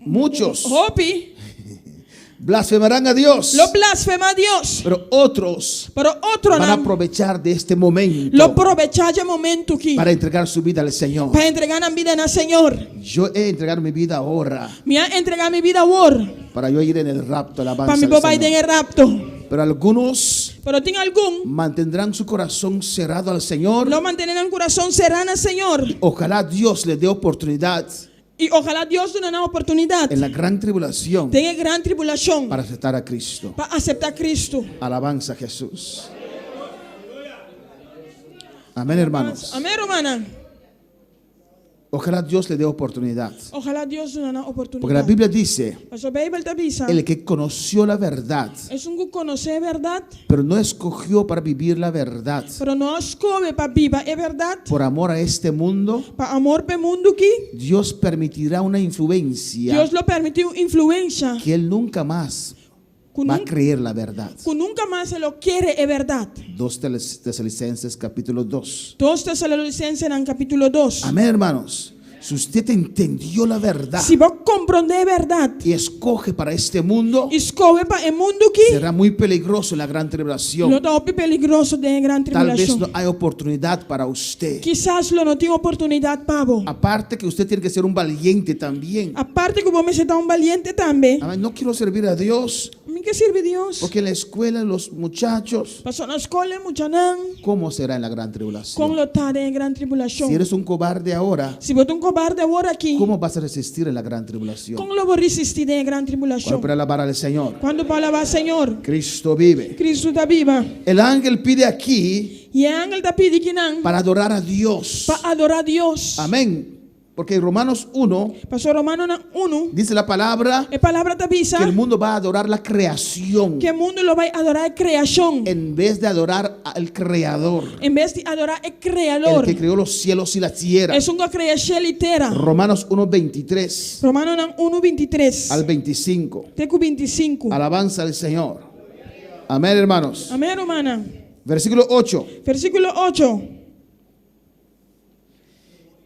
muchos. Hopi. Blasfemarán a Dios. Lo blasfemá Dios. Pero otros Pero otronan van a aprovechar de este momento. Lo probechá dje momento aki. Para entregar su vida al Señor. Pa entregá nan bida na Señor. Yo he entregado mi vida ahora. Mi a entregá mi bida awor. Para yo ir en el rapto, alabanza Pa mi al por bai den Señor. e rapto. Pero algunos Pero tin algun. mantendrán su corazón cerrado al Señor. Lo mantené nan kurason será na Señor. Ojalá Dios les dé oportunidad. I ojalá Dios duna nan oportunidat. En la gran tribulación. Den e gran tribulashon. Para aceptar a Cristo. Pa aseptá Cristo. Alabanza a Jesús. Amén, hermanos. Amén, rumannan. Ojalá Dios le dé oportunidad. Ojalá Dios duna nan oportunidat. Porque la Biblia dice, Pasobra Beibel ta bisa. El que conoció la verdad, Esun ku konosé e bèrdat. pero no escogió para vivir la verdad. Pero no a skohe pa biba e bèrdat. Por amor a este mundo. Pa amor pa e mundu aki. Dios permitirá una influencia. Dios lo permití un influensia. Que él nunca más Ku va a nunka, creer la verdad. ku nunka mas e lo kere e bèrdat. 2 Tesalonicenses capítulo 2. 2 Tesalonicensenan kapítulo 2. Amén, hermanos. Si usted entendió la verdad. Si bo komprondé e bèrdat. Y escoge para este mundo. I skohe pa e mundu aki. Será muy peligroso en la gran tribulación. Lo ta hopi peligroso den e gran Tal vez tribulashon. no hay oportunidad para usted. Kisas lo no tin oportunidat pa bo. Aparte que usted tiene que ser un valiente también. Aparte ku bo mester ta un valiente tambe. Amén. No quiero servir a Dios. Mi no ke sirbi Dios. Porque en la escuela los muchachos. Paso na skol e muchanan. ¿Cómo será en la gran tribulación? Kon lo ta den e gran tribulashon? Si eres un cobarde ahora. Si bo ta un kobarde awor aki. ¿Cómo vas a resistir en la gran tribulación? Kon lo bo resistí den e gran tribulashon? ¿Cuándo para alabar al Señor? Kuantu por alabá Señor? Cristo vive. Cristo ta biba. El ángel pide aquí. I e angel ta pidi akinan. Para adorar a Dios. Pa adorá Dios. Amén. Porque en Romanos 1. Paso Romanonan 1. Dice la palabra. E palabra ta bisa. Que el mundo va a adorar la creación. Ku e mundu lo bai adorá e kreashon. En vez de adorar al creador. En bes di adorá e kreador. El que creó los cielos y la tierra. Esun ku a krea shelu i tera. Romanos 1, 23. Romanonan 1, 23. Al 25. Te ku 25. Alabanza al Señor. Amén, hermanos. Amén, rumannan. Versículo 8. Versíkulo 8.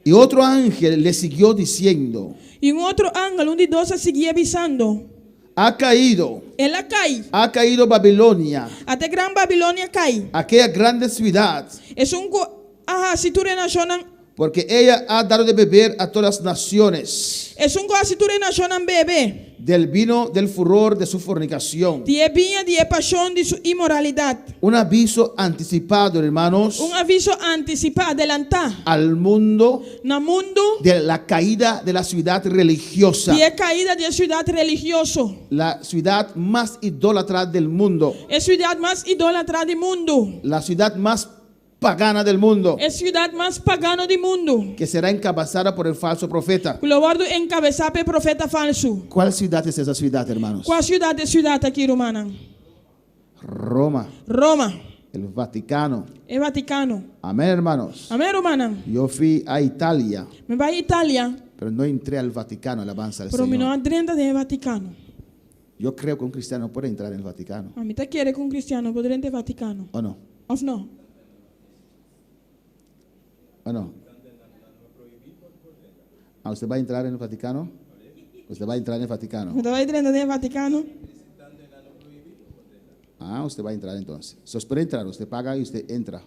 Y otro ángel le siguió diciendo. I un otro angel, un di dos a siguié bisando. Ha caído. El a kai. Ha caído Babilonia. Ata e gran Babilonia a kai. Aquella grande ciudad. Esun ku a hasi tur e nashonnan. Porque ella ha dado de beber a todas las naciones. Esun ku a hasi tur e nashonnan bebe. Del vino del furor de su fornicación. Di e biña di e pashon di su inmoralidat. Un aviso anticipado, hermanos. Un aviso antisipá, adelantá. Al mundo. Na mundu. De la caída de la ciudad religiosa. Di e kaida di e siudat religioso. La ciudad más idólatra del mundo. E siudat mas idólatra di mundu. La ciudad más. pagana del mundo. E siudat mas pagano di mundu. Que será encabezada por el falso profeta. Ku lo wòrdu enkabesá pa e profeta falsu. ¿Cuál ciudad es esa ciudad, hermanos? Kua siudat e siudat aki, rumannan? Roma. Roma. El Vaticano. E Vatikano. Amén, hermanos. Amén, rumannan. Yo fui a Italia. Mi bai Italia. Pero no entré al Vaticano, alabanza al Pero mi no Señor. a drenta den e Vatikano. Yo creo que un cristiano no puede entrar en el Vaticano. Ami ta kere ku un kristian no por drenta e Vatikano. ¿O no? Òf no? ¿O no? Ah, ¿usted va a entrar en el Vaticano? ¿Usted va a entrar en el Vaticano? Bo ta bai drenta den e Vatikano? Ah, usted va a entrar entonces. Se puede entrar, usted paga y usted entra.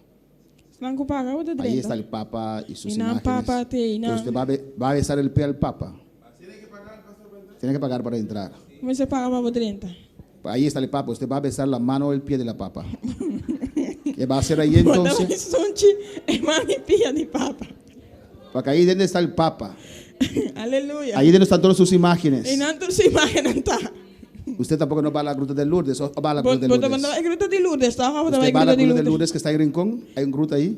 Esnan ku paga bo ta Ahí está drenta. el Papa y sus Y na imágenes. Papa te, y na- Pero usted va a, va a besar el pie al Papa. Tiene que pagar para entrar. Mester paga pa bo drenta. Ahí está el Papa. Usted va a besar la mano o el pie de la Papa. ¿Qué va a hacer ahí Bo ta entonces? bai sunchi e man i pia di Papa. Porque ahí donde está el Papa. Aleluya. Ahí donde están todas sus imágenes. Einan tur su imágennan ta. Usted tampoco no va a la Gruta de Lourdes. O va a la Bo Gruta de bo ta Lourdes. bai e Gruta di Lourdes, toch? Bo ta bai Usted va a la Gruta di Gruta de Lourdes. Lourdes que está en Rincón. Hay un gruta ahí.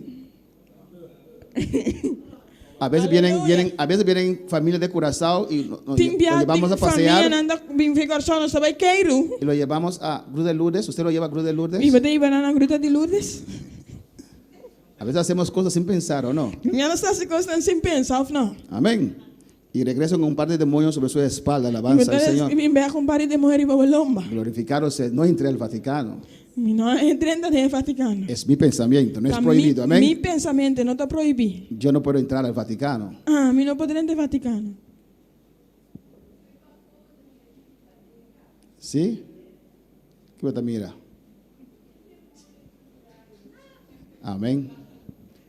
A veces vienen, Aleluya. vienen, a veces vienen familias de Curazao y nos Tin bia lo llevamos a tin famia pasear nan ta bin fi Kòrsou, nos ta bai keiru. y lo llevamos a Gruta de Lourdes. Usted lo lleva a Gruta de Lourdes. I bo ta hiba nan na Gruta di Lourdes. A veces hacemos cosas sin pensar, ¿o no? Mi nos ta hasi kosnan sin pensa, òf no? Amén. Y regreso con un par de demonios sobre su espalda. I Alabanza al Señor. bin bèk ku un par di demoño riba bo lomba. Glorificado sea. No entré al Vaticano. Mi no a drenta den e Vaticano. Es mi pensamiento, no es Ta mi, prohibido. Amén. mi pensamentu no ta prohibí. Yo no puedo entrar al Vaticano. Ah, mi no por drenta e Vaticano. ¿Sí? ¿Qué te mira? Amén.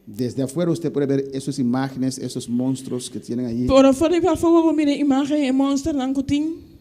Desde afuera usted puede ver esas imágenes, esos monstruos que tienen allí. Pero for di pafó bo por mira e imágen e monsternan ku tin.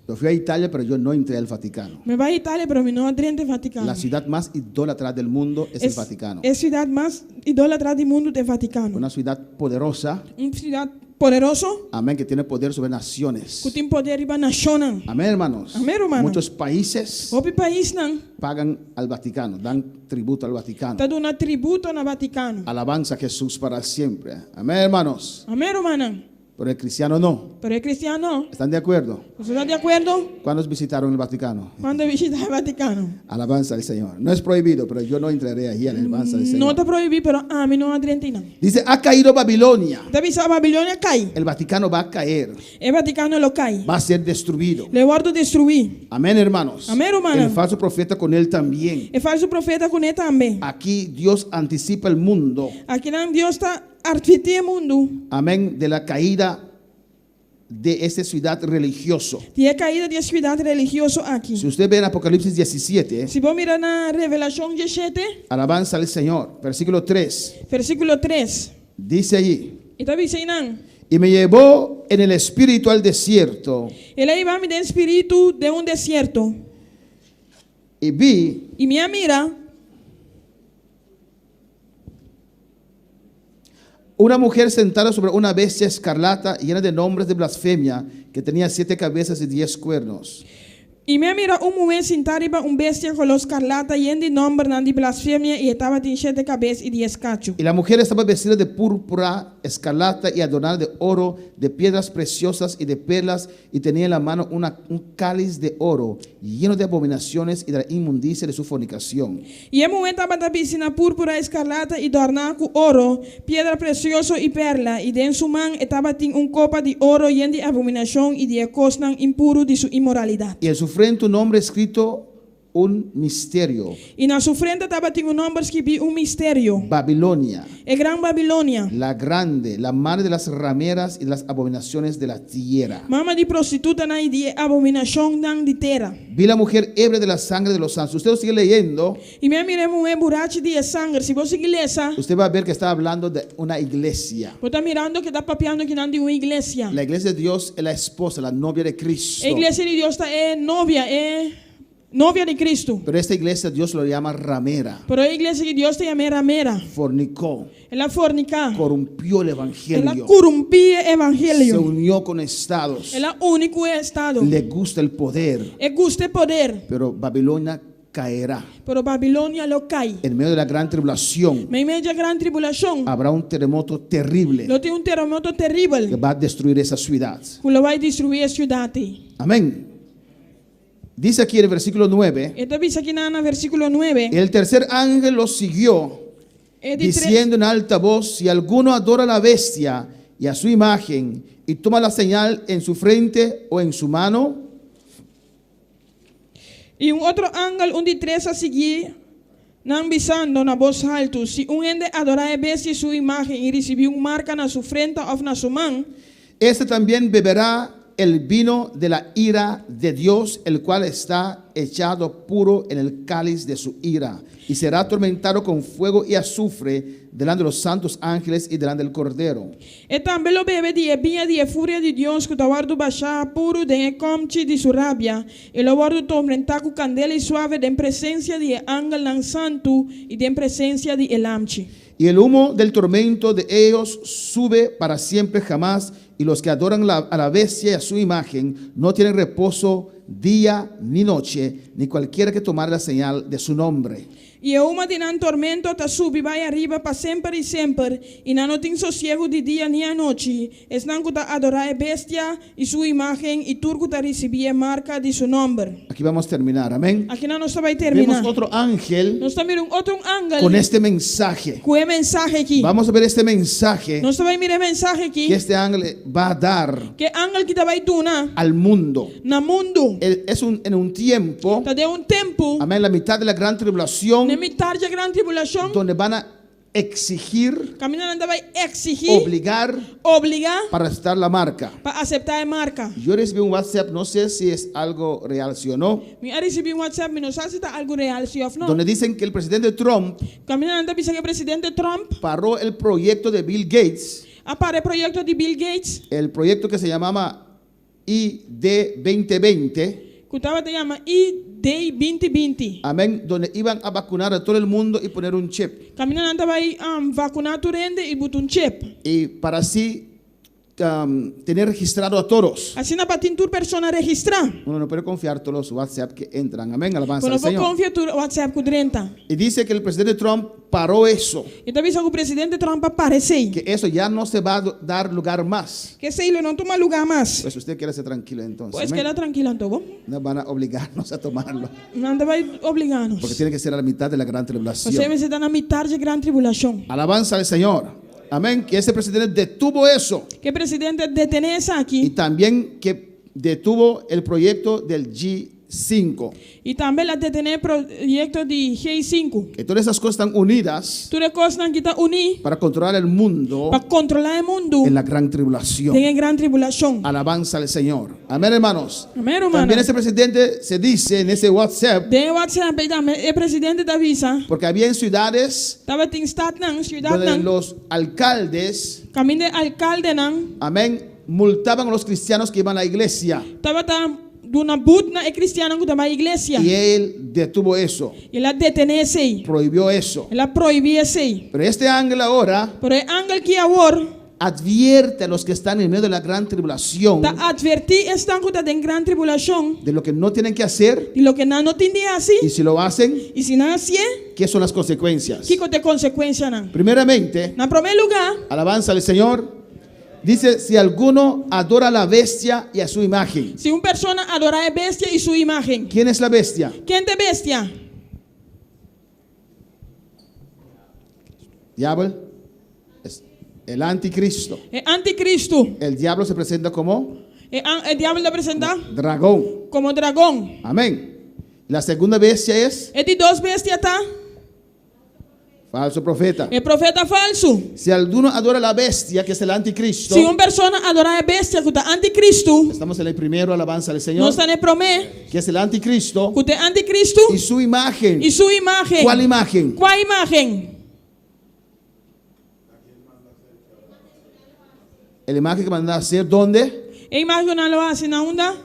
Yo fui a Italia, pero yo no entré al Vaticano. Mi bai Italia, pero mi no a drenta e Vaticano. La ciudad más idólatra del mundo es el Vaticano. E siudat mas idólatra di mundu ta e Vaticano. Una ciudad poderosa, Un siudat poderoso amén, que tiene poder sobre naciones. ku tin poder riba nashonnan. Amén, hermanos. Amén, hermano. Muchos países Hopi paisnan pagan al Vaticano, dan tributo al Vaticano. ta duna tributo na Vaticano. Alabanza a Jesús para siempre. Amén, hermanos. Amén, rumannan. Pero el cristiano no. Pero e kristian no. ¿Están de acuerdo? Boso ta di akuerdo? ¿Cuándo visitaron el Vaticano? Kuantu a bishitá e Vaticano? Alabanza al Señor. No es prohibido, pero yo no entraré allí. Alabanza al No Señor. ta prohibí, pero ami no a drenta einan. Dice, ha caído Babilonia. Ta bisa Babilonia a kai. El Vaticano va a caer. E Vaticano lo kai. Va a ser destruido. Lo e wòrdu destruí. Amén, hermanos. Amén, hermano. El falso profeta con él también. E falsu profeta kuné tambe. Aquí Dios anticipa el mundo. Akinan Dios ta atvertí e mundu Amén. De la caída de esta ciudad religioso. di e kaida di e siudat religioso aki. Si usted ve en Apocalipsis 17, Si bo mira na Revelashon 17, alabanza al Señor, versículo 3, versíkulo 3, dice allí, e ta bisa einan, y me llevó en el espíritu al desierto El a hiba mi den spiritu den un desierto, y vi i mi a mira una mujer sentada sobre una bestia escarlata llena de nombres de blasfemia que tenía siete cabezas y diez cuernos. I mi a mira un muhé sintá riba un bestia koló skarlata yen di nòmbernan di blasfemia i e tabatin shete kabes i dies kachu. Y la mujer estaba vestida de púrpura, escarlata y adornada de oro, de piedras preciosas y de perlas, y tenía en la mano una- un cáliz de oro lleno de abominaciones y de la inmundicia de su fornicación. I e muhé tabata bisti na púrpura, eskarlata i dòrná ku oro, piedra presioso i perla, i den su man e tabatin un kopa di oro yen di abominashon i di e kosnan impuru di su inmoralidat. Y en su frente un nombre escrito, un misterio, I na su frente tabatin un nòmber skibí, un misterio, Babilonia, E Gran Babilonia, la grande, la madre de las rameras y de las abominaciones de la tierra. mama di prostitutanan i di e abominashonnan di tera. Vi la mujer ebria de la sangre de los santos. Usted lo sigue leyendo, I mi a mira e muhé burachi di e sanger. Si bo sigui lesa, usted va a ver que está hablando de una iglesia. bo ta mirando ku e ta papiando akinan di un iglesia. La iglesia de Dios es la esposa, la novia de Cristo. E iglesia di Dios ta e novia, e novia di Kristu. Pero esta iglesia Dios lo llama ramera. Pero e iglesia di Dios ta yam'é ramera. Fornicó, El a forniká. corrompió el El a evangelio. korumpí e Se evangelio. unió con estados. El a uni ku e estado. Le gusta el poder. E gusta e poder. Pero Babilonia caerá. Pero Babilonia lo kai. En medio de la gran tribulación Meimei di e gran tribulashon, habrá un terremoto terrible lo tin un teremoto que teribel va a destruir esa ciudad. ku lo bai destruí e siudat ei. Amén. Dice aquí en el versículo 9, E ta bisa akinan na versíkulo nuebe, el tercer ángel los siguió E di tres, diciendo en alta voz, si alguno adora a la bestia y a su imagen y toma la señal en su frente o en su mano, I un otro angel, un di tres, a sigui nan bisando na bos haltu, Si un hende adorá e bestia i su imágen i risibí un marka na su frenta òf na su man, Este también beberá el vino de la ira de Dios, el cual está echado puro en el cáliz de su ira, y será atormentado con fuego y azufre delante de los santos ángeles y delante del Cordero. E tambe lo bebe di e biña di e furia di Dios ku ta wòrdu bashá puru den e kòmchi di su rabia, i lo wòrdu tormentá ku kandela i suave den presensia di e angelnan santu i den presensia di e Lamchi. Y el humo del tormento de ellos sube para siempre jamás, y los que adoran la, a la bestia y a su imagen no tienen reposo día ni noche, ni cualquiera que tomare la señal de su nombre. I e huma di nan tormento ta subi bai ariba pa semper i semper, i nan no tin sosiegu di dia ni anochi, esnan ku ta adorá e bestia i su imágen i tur ku ta risibí e marka di su nòmber. Aquí vamos a terminar, amén. Akinan nos ta bai terminá. Vemos otro ángel Nos ta mira un otro un angel con este mensaje. ku e mensahe aki. Vamos a ver este mensaje Nos ta bai mira e mensahe aki que este ángel va a dar ku e angel ki ta bai duna al mundo. na mundu. El- Es un, en un tiempo, Ta den un tempu, amén, la mitad de la gran tribulación, na e mitar dje gran tribulashon, donde van a exigir, kaminda nan ta bai eksigí, obligar obligá para aceptar la marca. pa aseptá e marka. Yo recibí un WhatsApp, no sé si es algo real, sí o no, Mi a risibí un WhatsApp, mi no sa si ta algu real sí òf no. donde dicen que el presidente Trump Kaminda nan ta bisa ku e presidente Trump paró el proyecto de Bill Gates, a para e proyekto di Bill Gates, el proyecto que se llamaba ID 2020, ku tabata yama ID binti binti. amén, donde iban a vacunar a todo el mundo y poner un chip. Kaminda nan ta bai vakuná tur hende i buta un chip. Y para así um, tener registrado a todos. Asina pa tin tur persona registrá. Uno no puede confiar todos los WhatsApp que entran. Amén, alabanza Bo no al por Señor. konfia tur WhatsApp ku drenta. Y dice que el presidente Trump paró eso, I ta bisa ku presidente Trump a para esei. que eso ya no se va a dar lugar más. Ku esei lo no tuma lugá mas. Pues usted quiere ser tranquilo entonces. Pues amén. keda trankil anto bo. No van a obligarnos a tomarlo, Nan ta bai obligá nos. porque tiene que ser a la mitad de la gran tribulación. Pasobra mester ta na mitar dje gran tribulashon. Alabanza al Señor. Amén. Que ese presidente detuvo eso. Ku e presidente a detené esaki. Y también que detuvo el proyecto del G5. I tambe el a detené e proyekto di G sinku. Que todas esas cosas están unidas Tur e kosnan aki ta uní para controlar el mundo pa kontrolá e mundu en la gran tribulación. den e gran tribulashon. Alabanza al Señor. Amén, hermanos. Amén, rumannan. También ese presidente se dice en ese WhatsApp, Den e WhatsApp ei tambe e presidente ta bisa. porque había en ciudades Tabatin statnan, donde siudatnan, los alcaldes, kaminda e alkaldenan amén, multaban a los cristianos que iban a la iglesia. tabata duna but na e kristiannan ku ta bai iglesia. Y él detuvo eso, I el a detené esei. prohibió eso. El a prohibí esei. Pero este ángel ahora Pero e angel ki awor advierte a los que están en medio de la gran tribulación ta atvertí esnan ku ta den gran tribulashon de lo que no tienen que hacer di loke nan no tin di hasi y si lo hacen, i si nan hasié, ¿qué son las consecuencias? kiko ta e konsekuensianan. Primeramente, Na promé lugá, alabanza al Señor, dice, si alguno adora a la bestia y a su imagen. Si un persona adorá e bestia i su imágen. ¿Quién es la bestia? Ken ta e bestia? Diablo. Es el anticristo. E anticristo. El diablo se presenta como E, e diabel ta presentá dragón. komo dragon. Amén. La segunda bestia es E di dos bestia ta falso profeta. e profeta falsu. Si alguno adora a la bestia, que es el anticristo, Si un persona adorá e bestia ku ta anticristo, estamos en el primero, alabanza al Señor, nos ta na e promé que es el anticristo ku ta e anticristo y su imagen. i su imágen. ¿Cuál imagen? Kua imágen? El imagen que manda a hacer, ¿dónde? E imágen ku nan lo hasi na unda?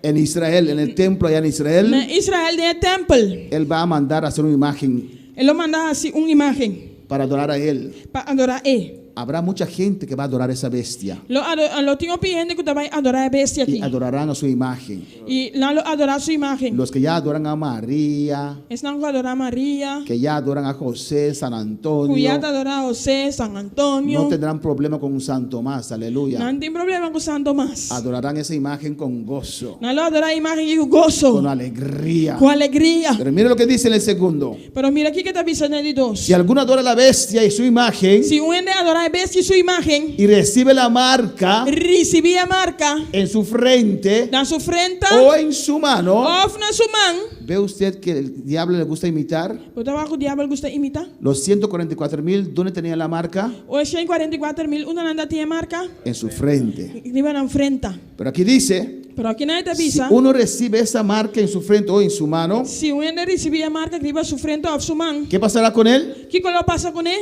En Israel, en el templo allá en Israel. Na Israel den e tèmpel. Él va a mandar a hacer una imagen E lo manda hasi un imágen para adorar a él. pa adorá e. Habrá mucha gente que va a adorar esa bestia Lo, ado- lo tin hopi hende ku ta bai adorá e bestia y aki. adorarán a su imagen. I nan lo adorá su imágen. Los que ya adoran a María, Esnan ku adorá Maria, que ya adoran a José, San ku Antonio, ya ta adorá José, San Antonio, no tendrán problema con un santo más, aleluya. Nan no tin problema ku santu mas. Adorarán esa imagen con gozo, Nan lo adorá e imágen ku goso, con alegría. ku alegria. Pero mire lo que dice en el segundo. Pero mira kiko e ta bisa den e di dos. Si alguno adora a la bestia y su imagen Si un hende adorá e bestia i su imágen, y recibe la marca risibí e marka en su frente na su frenta o en su mano, òf na su man, ve usted que el diablo le gusta imitar. Bo ta wak ku diabel gusta imitá? Los 144 mil, ¿dónde tenían la marca? E 144 mil, unda nan tabatin e marka? En su frente. Riba nan frenta. Pero aquí dice, Pero akinan e ta si bisa, uno recibe esa marca en su frente o en su mano, si un hende risibí e marka riba su frenta òf su man, ¿qué pasará con él? kiko lo pasa kuné?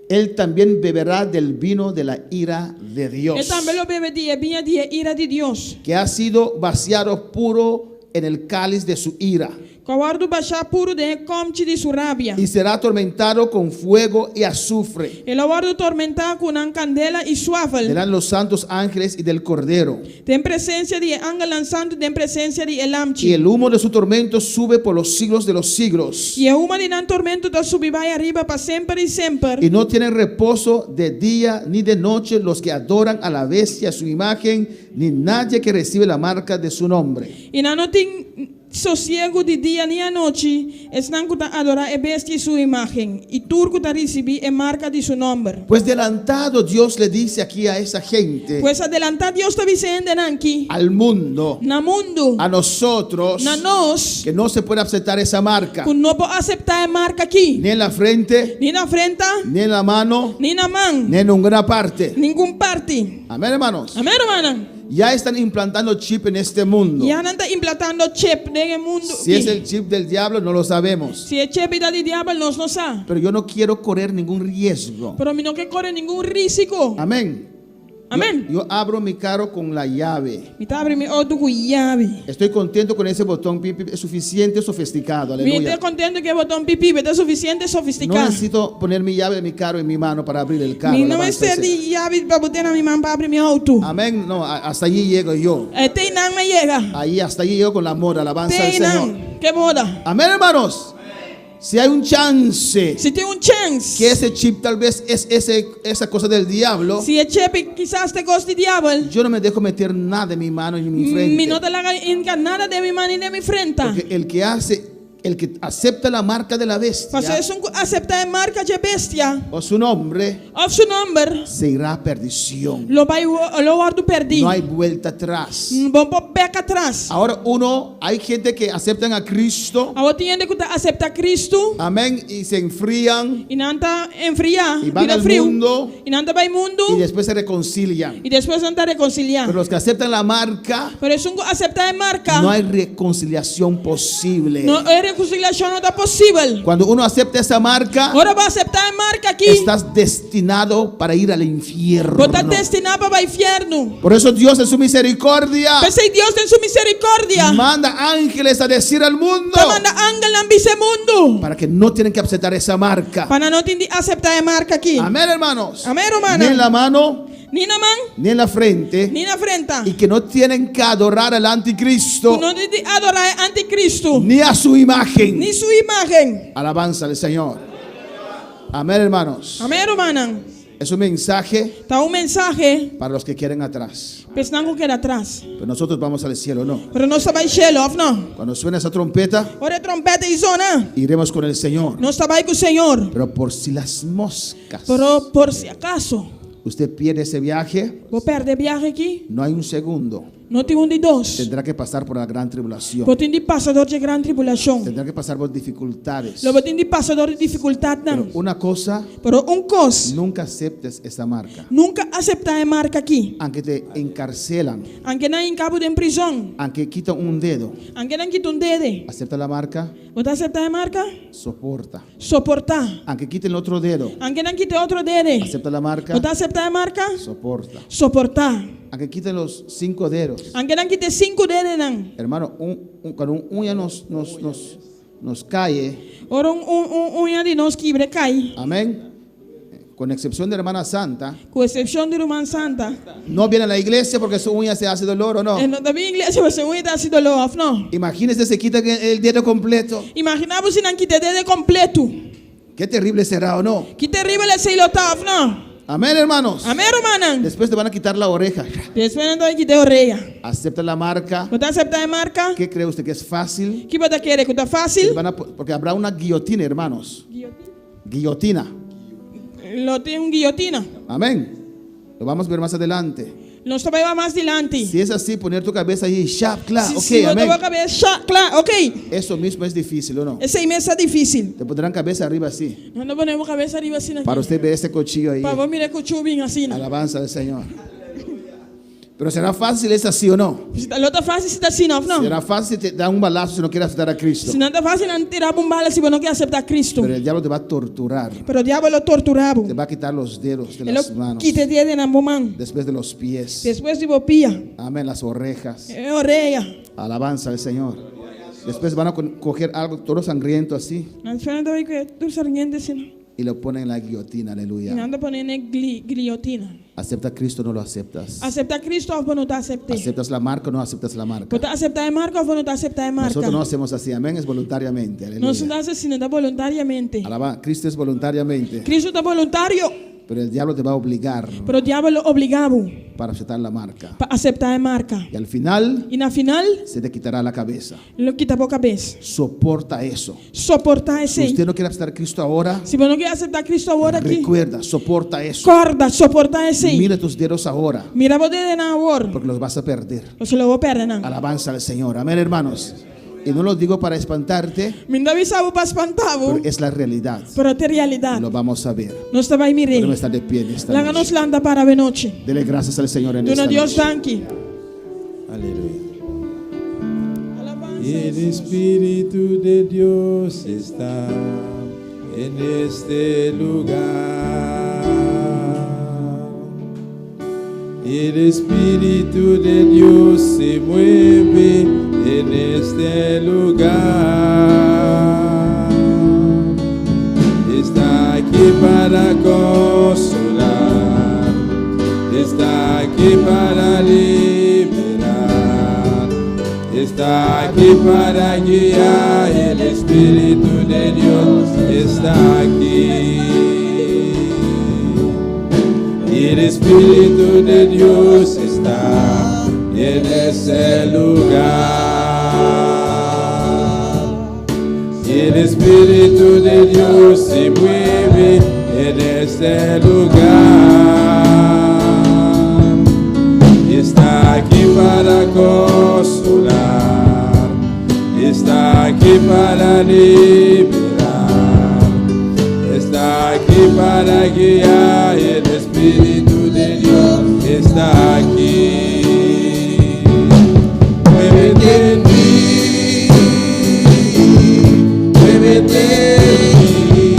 Él también beberá del vino de la ira de E Dios, tambe lo bebe di e biña di e ira di Dios. que ha sido vaciado puro en el cáliz de su ira, Ku a wòrdu bashá puru den e kòmchi di su rabia. y será atormentado con fuego y azufre E lo wòrdu tormentá ku nan kandela i suafel. delante de los santos ángeles y del Cordero. Den presensia di angelnan santu, den presensia di Y Lamchi. el humo de su tormento sube por los siglos de los siglos. I e huma di nan tormento ta subi bai ariba pa semper i semper. Y no tienen reposo de día ni de noche los que adoran a la bestia su imagen, ni nadie que recibe la marca de su nombre. I nan no tin sosiegu di dia ni anochi, esnan ku ta adorá e bestia i su imágen, i tur ku ta risibí e marka di su nòmber. Pues adelantado Dios le dice aquí a esa gente, Pues adelantá Dios ta bisa e hendenan aki, al mundo, na mundu, a nosotros, na nos, que no se puede aceptar esa marca, ku no por aseptá e marka aki, ni en la frente, ni na frenta, ni en la mano, ni na man, ni en ninguna parte. ningun parti. Amén, hermanos. Amèn, rumannan? Ya están implantando chip en este mundo. Ya nan ta implantando chip den mundu. Si es el chip del diablo, no lo sabemos. Si e chip ta di diabel, nos no sa. Pero yo no quiero correr ningún riesgo. Pero mi no ke kore ningun rísiko. Amén. Amèn. Yo abro mi carro con la llave. Mi ta habri mi outo ku yabi. Estoy contento con ese botón, pi, pi, es suficiente sofisticado. Mi Aleluya. ta kontentu ku e boton pipi, ta sufisiente No sofistiká. necesito poner mi llave de mi carro en mi mano para abrir el carro. Mi no Alabanza mester al Señor. di yabi pa pone na mi man pa habri mi outo. Amén. No, hasta allí llego yo. Eh, te einan mi a yega. Ahí hasta allí llego con la moda. Alabanza al Te Señor. einan. Ku moda. Amén, hermanos. Si hay un chance Si tin un chèns. que ese chip tal vez es esa cosa del diablo, Si e chip kisas ta kos di diabel. yo no me dejo meter nada en mi mano ni en mi frente. Mi no ta laga hinka nada den mi man ni den mi frenta. Porque el que hace, el que acepta la marca de la bestia Pasobra esun ku aseptá e marka di bestia. o su nombre, Òf su nòmber. se irá a perdición. Lo bai lo wòrdu pèrdí. No hay vuelta atrás. Bo no por bèk atras. Ahora uno, hay gente que aceptan a Cristo, Awor tin hende ku ta aseptá Kristu. amén, y se enfrían I nan ta enfriá, Y van bira al friu. mundo. I nan ta bai mundu. y después se reconcilian. I despues nan ta rekonsiliá. Pero los que aceptan la marca, Pero esun ku aseptá e marka. no hay reconciliación posible. No, e rekonsiliashon no ta posibel. Cuando uno acepta esa marca, Ora bo aseptá e marka aki. estás destinado para ir al infierno. Bo ta destiná pa bai fièrnu. Por eso Dios en su misericordia P'esei Dios den su miserikòrdia. manda ángeles a decir al mundo Ta manda angelnan bisa mundu. para que no tienen que aceptar esa marca. Pa nan no tin di aseptá e marka aki. Amén, hermanos. Amèn, rumannan. Ni en la mano, Ni na man, ni en la frente. ni na frenta. Y que no tienen que adorar al anticristo No tin di adorá e antikristu. ni a su imagen. Ni su imágen. Alabanza al Señor. Amén, hermanos. Amèn, rumannan. Es un mensaje Ta un mensahe para los que queden atrás. pa esnan ku keda atras. Pero nosotros vamos al cielo, no. Pero nos ta bai shelu, òf no? Cuando suena esa trompeta, Ora e tròmpèt ei zona. iremos con el Señor. Nos ta bai ku Señor. Pero por si las moscas, Pero por si akaso, usted pierde ese viaje, bo pèrdè e biahe aki, no hay un segundo. no tin un di dos. Tendrá que pasar por la gran tribulación. Bo tin di pasa dor di gran tribulashon. Tendrá que pasar por dificultades. Lo bo tin di pasa dor di difikultat Pero nan. una cosa, Pero un kos, nunca aceptes esa marca. nunka aseptá e marka aki. Aunque te encarcelan, Aunke nan hinka bo den prizòn, aunque quitan un dedo, aunke nan kita un dede. acepta la marca, Bo ta aseptá e marka? soporta. Soportá. Aunque quiten el otro dedo, Aunke nan kita otro dede. acepta la marca, Bo ta aseptá e marka? soporta. Soportá. Aunque quiten los cinco dedos. Aunke nan kita sinku dedenan. Hermano, cuando un uña nos cae, Ora un uña di nos kibra kai. amén. Con excepción de hermana Santa, Ku eksepshon di ruman Santa. no viene a la iglesia porque su uña se hace dolor o no. E no ta bin iglesia pasobra su uña ta hasi doló, òf no? Imagínese se quita el dedo completo. Imaginá bo si nan kita e dede kompletu. Qué terrible será o no. Ki teribel esei lo ta, òf no? Amén, hermanos. Amén, rumannan. Después te van a quitar la oreja. Despues nan ta bai kita e orea. Acepta la marca. Bo ta aseptá e marka? ¿Qué cree usted que es fácil? Ki bo ta kere ku ta fásil? Van a po- porque habrá una guillotina, hermanos. Guillotina. Lo tin un guillotina. Amén. Lo vamos a ver más adelante. Nos ta bai wak mas dilanti. Si es así, poner tu cabeza ahí, sha, cla, Si, ok, si bo ta amén. bo kabes sha, kla, ok. Eso mismo es difícil, ¿o no? Esei mes ta difísil. Te pondrán cabeza arriba así. Nan ta pone bo kabes ariba asina. Para usted ver ese cuchillo ahí. Pa bo mira e kuchú bin asina. Alabanza al Señor. Pero será fácil es así o no? Si ta, lo ta fácil si ta asina of no? Será fácil te dan un balazo si no quieres aceptar a Cristo. Si no ta fácil nan tira bo un bala si bo no ke aseptá Cristo. Pero el diablo te va a torturar. Pero diabel lo torturá bo. Te va a quitar los dedos de E lo las manos. kita e dedenan bo man. Después de los pies. Despues di bo pia. Amén, las orejas. E orea. Alabanza al Señor. Después van a coger algo todo sangriento así Nan ta bai ku e tur sarniente asina. y lo ponen en la guillotina. I Aleluya. nan ta pone n'e guillotina. ¿Acepta a Cristo o no lo aceptas? Aseptá Cristo òf bo no ta asept'é? ¿Aceptas la marca o no aceptas la marca? Bo ta aseptá e marka òf bo no ta aseptá e marka? Nosotros no hacemos así, amén, es voluntariamente. Nos no Aleluya. ta hasi asina, ta boluntariamente. Alaba, Cristo es voluntariamente, Cristo ta boluntario, pero el diablo te va a obligar pero diabel lo obligá bo para aceptar la marca. pa aseptá e marka. Y al final I na final, se te quitará la cabeza. lo kita bo kabes. Soporta eso. Soportá Si esei. usted no quiere aceptar a Cristo ahora, Si bo no ke aseptá Cristo awor aki, recuerda, soporta eso. kòrda, soportá esei. Mira tus dedos ahora, Mira bo dedenan awor, porque los vas a perder. pasobra lo bo pèrdè nan. Alabanza al Señor. Amén, hermanos. Y no lo digo para espantarte, Mi no ta bisa bo pa spanta bo, pero es la realidad. pero ta e realidat. Lo vamos a ver. Nos ta bai mir'é. Podemos estar de pie en esta Laga nos noche. lanta para awe nochi. Dele gracias al Señor en Duna esta Dios noche. danki. Aleluya. El Espíritu de Dios está en este lugar. El Espíritu de Dios se mueve en este lugar. Está aquí para consolar, está aquí para liberar, está aquí para guiar. El Espíritu de Dios está aquí. El Espíritu de Dios está en ese lugar. El Espíritu de Dios se mueve en ese lugar. Está aquí para consolar, está aquí para liberar, está aquí para guiar. El Espíritu de Dios está aquí. Muévete en mí, muévete en mí.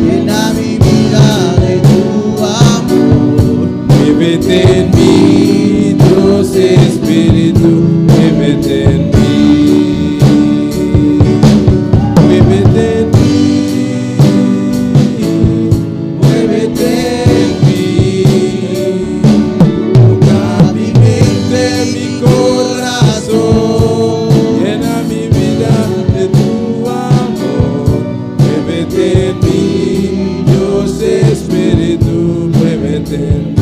Llena mi vida de tu amor. Muévete en mí, Dios Espíritu, muévete en mí. Muévete en mí, muévete en mí. Toca mi mente, mi corazón, llena mi vida de tu amor. Muévete en mí, Dios Espíritu, muévete en mí.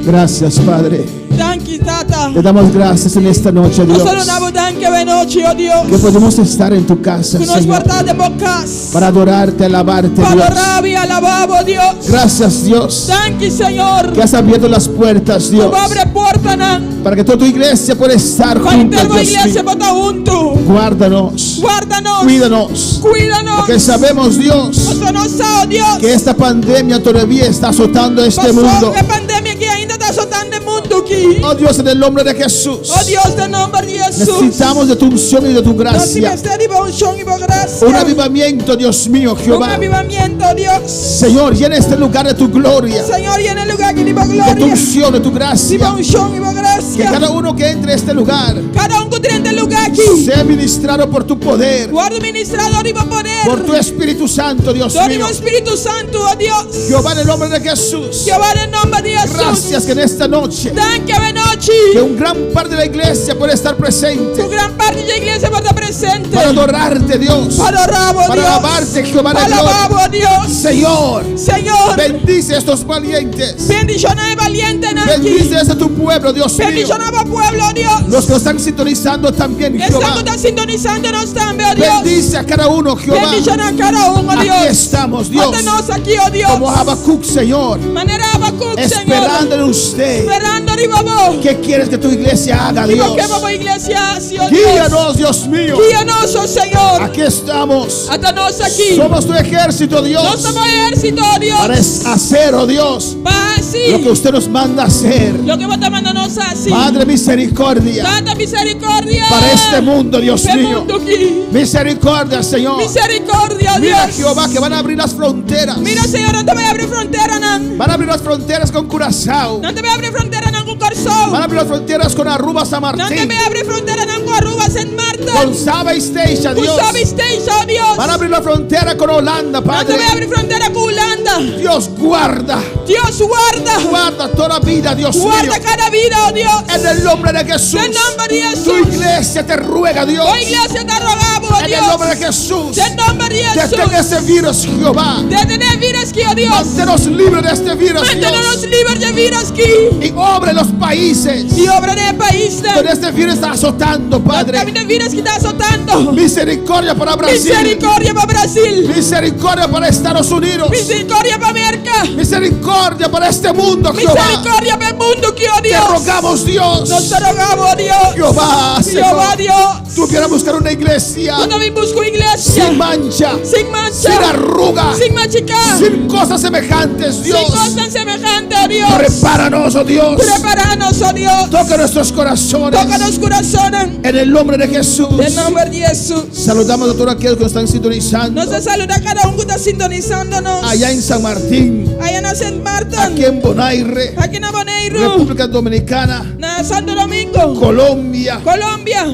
Gracias, Padre. Danki, Tata. Te damos gracias en esta noche, Nos Dios. ta duna bo danki awe nochi, oh Dios. Que podemos estar en tu casa, Ku nos Señor, por ta den bo kas. para adorarte, alabarte, Pa Dios. adorá i alabá bo, Dios. Gracias, Dios, Danki, Señor. que has abierto las puertas, Dios, Ku bo a habri portanan. para que toda tu iglesia pueda estar Pa junta, henter bo Dios iglesia mío. por ta huntu. Guárdanos, Warda nos. cuídanos, Kuida nos. porque sabemos, Dios, Pasobra nos sa, oh Dios. que esta pandemia todavía está azotando este Pasobra mundo. E pandemia aki ainda ta asotando e mundu. mundu akí. Oh Dios, en el nombre de Jesús. Oh Dios, den nòmber di Hesus. Necesitamos de tu unción y de tu Nos gracia. mester di bo unshon i bo grasia. Un avivamiento, Dios mío, Un Jehová. avivamiento, Dios. Señor, llena este lugar de tu gloria, Señor, llena e lugá akí di bo de tu gloria. unción, de tu Di bo gracia. unshon i bo Que grasia. cada uno que entre a este lugar Kada un ku drenta e lugá akí. sea ministrado por tu poder, Wòrdu ministrá dor di bo poder. por tu Espíritu Santo, Dios Dor di mío. bo Spiritu Santu, oh Dios. Jehová, en el nombre de Jesús. Jehová, den nòmber di Hesus. Gracias que en esta noche, Danki awe nochi. que un gran parte de la iglesia puede estar presente Un gran parti di iglesia por ta presente. para adorarte, Dios. Pa adorá bo, Para Dios. alabarte, Jehová de Pa gloria. alabá bo, Dios. Señor, Señor, bendice a estos valientes. bendishoná e valientenan akí. Bendice a tu pueblo, Dios mío. Bendishoná bo pueblo, Dios. Los que están sintonizando también, Esnan Jehová. ku ta sintonisando nos tambe, oh Dios. Bendice a cada uno, Jehová. Bendishoná kada un, oh Aquí Dios. estamos, Dios. Ata nos akí, oh Dios. Como Habacuc, Señor. Manera Habacuc, Esperando Señor. en usted. Sperando riba bo. ¿Qué quieres que tu iglesia haga, Kiko Dios? bo ke pa bo iglesia hasi, oh Dios. Guíanos, Dios mío. Guia nos, oh Señor. Aquí estamos. Ata nos akí. Somos tu ejército, Nos Dios. ta bo ehérsito, oh Dios. Para hacer, oh Dios, Pa hasi. lo que usted nos manda hacer. Loke bo ta manda nos hasi. Padre, misericordia Tata miserikòrdia. para este mundo, Dios Pa e mío. mundu akí. Misericordia, Señor. Miserikòrdia, Mira, Dios. Jehová, que van a abrir las fronteras. Mira, Señor, nan ta bai habri fronteranan. Van a abrir las fronteras con Curazao. Nan ta bai habri fronteranan ku Kòrsou. Van a abrir las fronteras con Aruba, San Nan ta Martín. bai habri fronteranan ku Aruba, Sint Maarten. Con Saba y Statia, Ku Dios. Saba i Statia, oh Dios. Van a abrir la frontera con Holanda, Nan ta Padre. bai habri frontera ku Hulanda. Dios, guarda. Dios, warda. Guarda toda vida, Dios mío. Warda kada bida, oh Dios. En el nombre de Jesús. Den nòmber di Hesus. Tu iglesia te ruega, Dios. Bo iglesia ta roga bo, oh En Dios. el nombre de Jesús. Den nòmber di Hesus. Detén ese virus, Jehová. Detené e virus akí, oh Dios. Manténnos libres de este virus, Mantené nos Dios. liber di e virus akí. Y obra en los países I obra den paisnan. donde este virus está azotando, Padre. Kaminda e virus akí ta asotando. Misericordia para Brasil. Miserikòrdia pa Brasil. Misericordia para Estados Unidos. Miserikòrdia pa Amérika. Misericordia para este mundo, Jehová. Miserikòrdia pa e mundu akí, oh Te Dios. rogamos, Dios. Nos ta roga bo, Dios. Jehová, Jehová, Señor. Dios. Tú quieres buscar una iglesia Bo ta bin buska un iglesia. sin mancha, Sin mancha. sin arruga, Sin machiká. sin cosas semejantes, Sin Dios. kos semehante, oh Dios. Prepáranos, oh Dios. Prepará nos, oh Dios. Toca nuestros corazones. Toka nos kurason. En el nombre de Jesús. Den nòmber di Hesus. Saludamos a todos aquellos que nos están sintonizando. Nos ta saludá kada un ku ta sintonisando nos. Allá en San Martín, Aya na Sint Maarten. aquí en Bonaire, Aki na Boneiru. República Dominicana, Na Santo Domingo. Colombia. Colombia.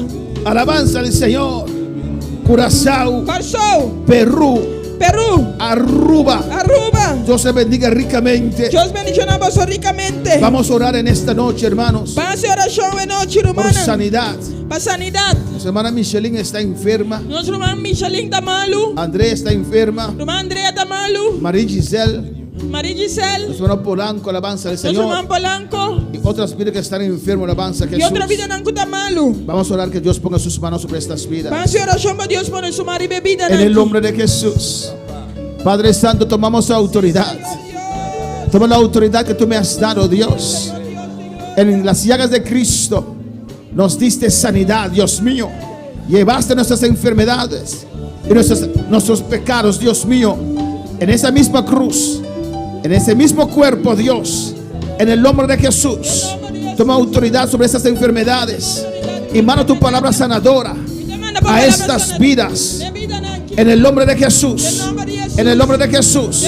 Alabanza al Señor. Curazao, Kòrsou. Perú, Perú. Aruba. Aruba. Dios se bendiga ricamente. Dios bendishoná boso rikamente. Vamos a orar en esta noche, hermanos, Ban hasi orashon awe nochi, por ruman. sanidad. Pa sanidat. Nuestra hermana Micheline está enferma. Nos ruman Micheline ta malu. Andrea está enferma. Ruman Andrea ta malu. María Giselle, María Giselle. nuestro hermano Polanco, alabanza al Nos ruman Señor. Polanco. Y otras vidas que están enfermas, alabanza a I otro Jesús. bidanan ku ta malu. Vamos a orar que Dios ponga sus manos sobre estas vidas. Ban hasi orashon pa Dios pone su man riba e bida En el nombre de Jesús. Padre Santo, tomamos autoridad. Toma la autoridad que tú me has dado, Dios. En las llagas de Cristo nos diste sanidad, Dios mío. Llevaste nuestras enfermedades y nuestros pecados, Dios mío. En esa misma cruz, en ese mismo cuerpo, Dios. En el nombre de Jesús. Toma autoridad sobre esas enfermedades. Y manda tu palabra sanadora a estas vidas. En el nombre de Jesús. En el nombre de Jesús.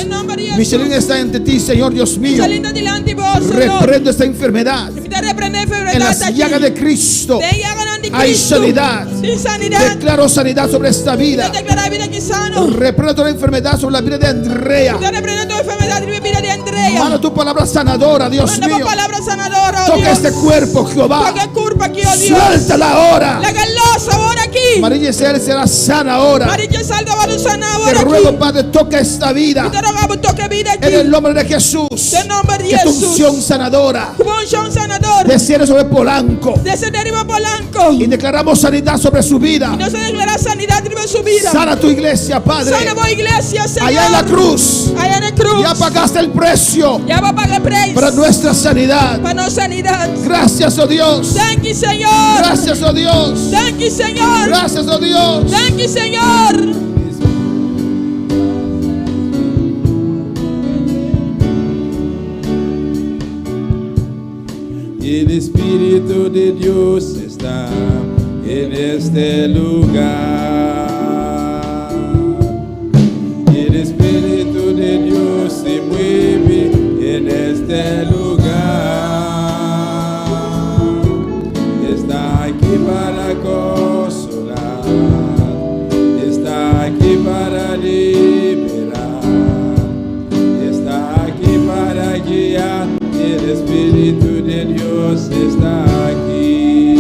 Michelin está ante ti, Señor Dios mío. Michelin ta dilanti bo, Señor. Reprendo esta enfermedad. Mi ta reprendé En las llagas de Cristo Den llaganan di hay Cristo. sanidad. Tin sanidat. Declaro sanidad sobre esta vida. Mi ta deklará bida akí sano. Reprendo toda enfermedad sobre la vida de Andrea. Mi ta reprendé tur enfermedat riba bida di Andrea. Manda tu palabra sanadora, Dios Manda bo mío. palabra sanadora, oh Toca Dios. este cuerpo, Jehová. Toka e kurpa akí, oh Dios. Suéltala ahora. Lag'é lòs awor akí. María Giselle será sana ahora. María Giselle ta wòrdu saná Te awor ruego, akí. Padre, toca esta vida. Mi ta roga bo toka e bida En el akí. nombre de Jesús. Den nòmber di Que tu Hesus. unción sanadora Ku bo unshon sanador. desciende sobre Polanco. Desendé riba Polanco. Y declaramos sanidad sobre su vida. I nos ta deklará sanidat riba su bida. Sana tu iglesia, Padre. Sana bo iglesia, Señor. Allá en la cruz. Aya na krus. Ya pagaste el precio Ya bo a paga e preis. para nuestra sanidad. Pa nos sanidat. Gracias, oh Dios. Danki, Señor. Gracias, oh Dios. Danki, Señor. Gracias, oh Dios. Danki, Señor. El Espíritu de Dios está en este lugar. El Espíritu de Dios se mueve en este lugar. Está aquí para consolar. Está aquí para liberar. Está aquí para guiar. El Espíritu de Dios está aquí.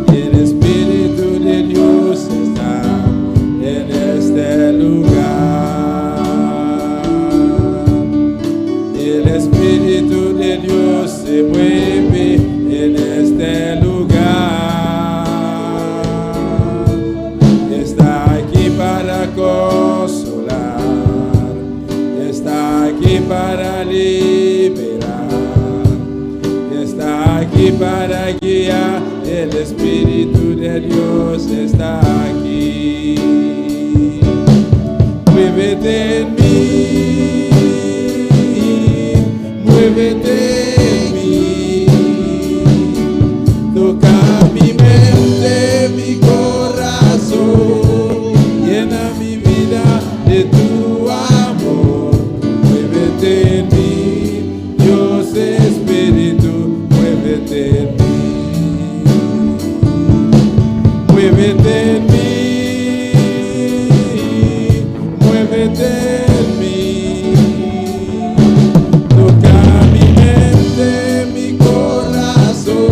El Espíritu de Dios está en este lugar. El Espíritu de Dios se mueve en este lugar. Está aquí para consolar. Está aquí para liberar. Está aquí para guiar. El Espíritu de Dios está aquí. Muévete en mí. Muévete en mí. Toca mi mente, mi corazón. Llena mi vida de tu amor. Muévete en mí, Dios Espíritu, muévete en mí. Muévete en mí, muévete en mí. Toca mi mente, mi corazón,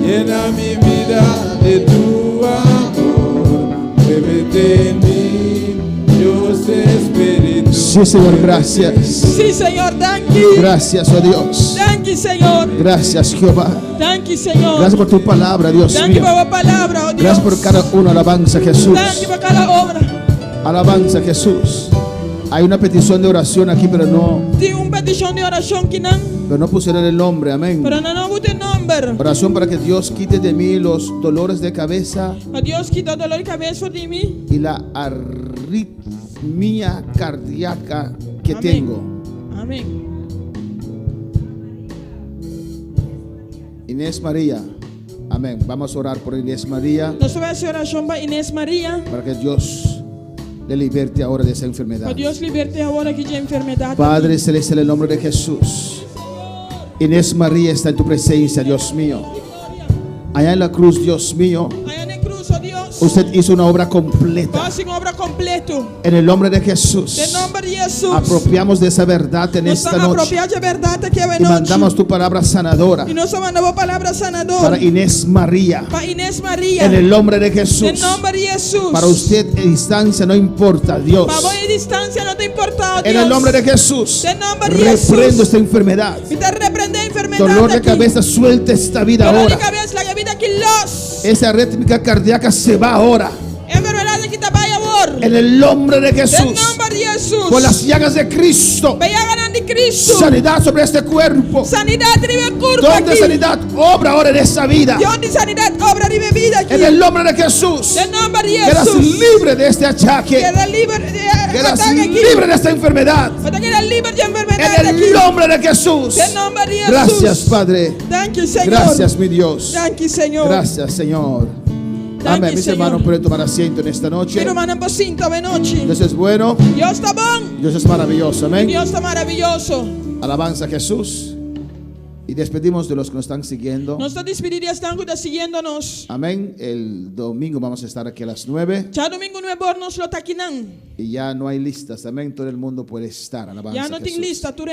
llena mi vida de tu amor. Muévete en mí, Dios Espíritu. Sí, Señor, gracias. Sí, Señor, danki. Gracias, oh Dios. Danki, Señor. Gracias, Jehová. Danki, Señor. Gracias por tu palabra, Dios Danki mío. pa bo palabra, oh Dios. Gracias por cada uno. Alabanza, Jesús. Danki pa kada obra. Alabanza, Jesús. Hay una petición de oración aquí, pero no, Tin un petishon di orashon akinan, pero no pusieron el nombre. Amén. pero nan no a pone nòmber. Oración para que Dios quite de mí los dolores de cabeza Pa Dios kita doló di kabes for di mi. y la arritmia cardíaca que Amén. tengo. Amèn. Inés María. Amén. Vamos a orar por Inés María Nos ta bai hasi orashon pa Inés María. para que Dios le liberte ahora de esa enfermedad. Pa Dios libert'é awor aki di e enfermedat. Padre celestial, en el nombre de Jesús. Inés María está en tu presencia, Dios mío. Allá en la cruz, Dios mío, Aya na krus, oh Dios. usted hizo una obra completa. Bo a hasi un obra kompleto. En el nombre de Jesús, Den nòmber di Hesus. apropiamos de esa verdad en Nos esta noche apropiá di e bèrdat aki y mandamos tu palabra sanadora I nos ta manda bo palabra sanador. para Inés María. Pa Inés María. En el nombre de Den Jesús. nòmber di Hesus. Para usted en distancia no importa, Dios. Pa bo e distansia no ta importá, Dios. En el nombre de Jesús, Den nòmber di Hesus. reprendo esta enfermedad. Mi ta reprendé e enfermedat Dolor de aki. cabeza, suelta esta vida Doló di ahora. kabes, laga e bida aki los. Esa arritmia cardíaca se va ahora. E enfermedat aki ta bai awor. En el nombre de Den Jesús. nòmber di Hesus. Por las llagas de Cristo. Pa yaganan di Kristu. Sanidad sobre este cuerpo. Sanidat riba e kurpa Don de aki. sanidad obra ahora en esta vida. Don di sanidat obra riba e bida aki. En el nombre de Jesús. Den nòmber di Quedas Hesus. libre de este achaque. Keda liber di Quedas atake aki. libre de esta enfermedad. Bo ta keda liber di e enfermedat En aki. el nombre de Jesús. Den nòmber di Hesus. Gracias, Padre. Danki, Señor. Gracias, mi Dios. Danki, Señor. Gracias, Señor. Thank Amén. you, Mis Señor. hermanos pueden tomar asiento en esta noche. Mi rumannan por sinta awe nochi. Dios es bueno. Dios ta bon. Dios es maravilloso. Amén. Dios ta maravioso. Alabanza a Jesús. Y despedimos de los que nos están siguiendo. Nos ta despedí di esnan ku ta siguiendo nos. Amén. El domingo vamos a estar aquí a las 9 Djadumingu 9 or nos lo ta akinan. y ya no hay listas. Amén. Todo el mundo puede estar. Alabanza Ya a no tin Jesús. lista. Tur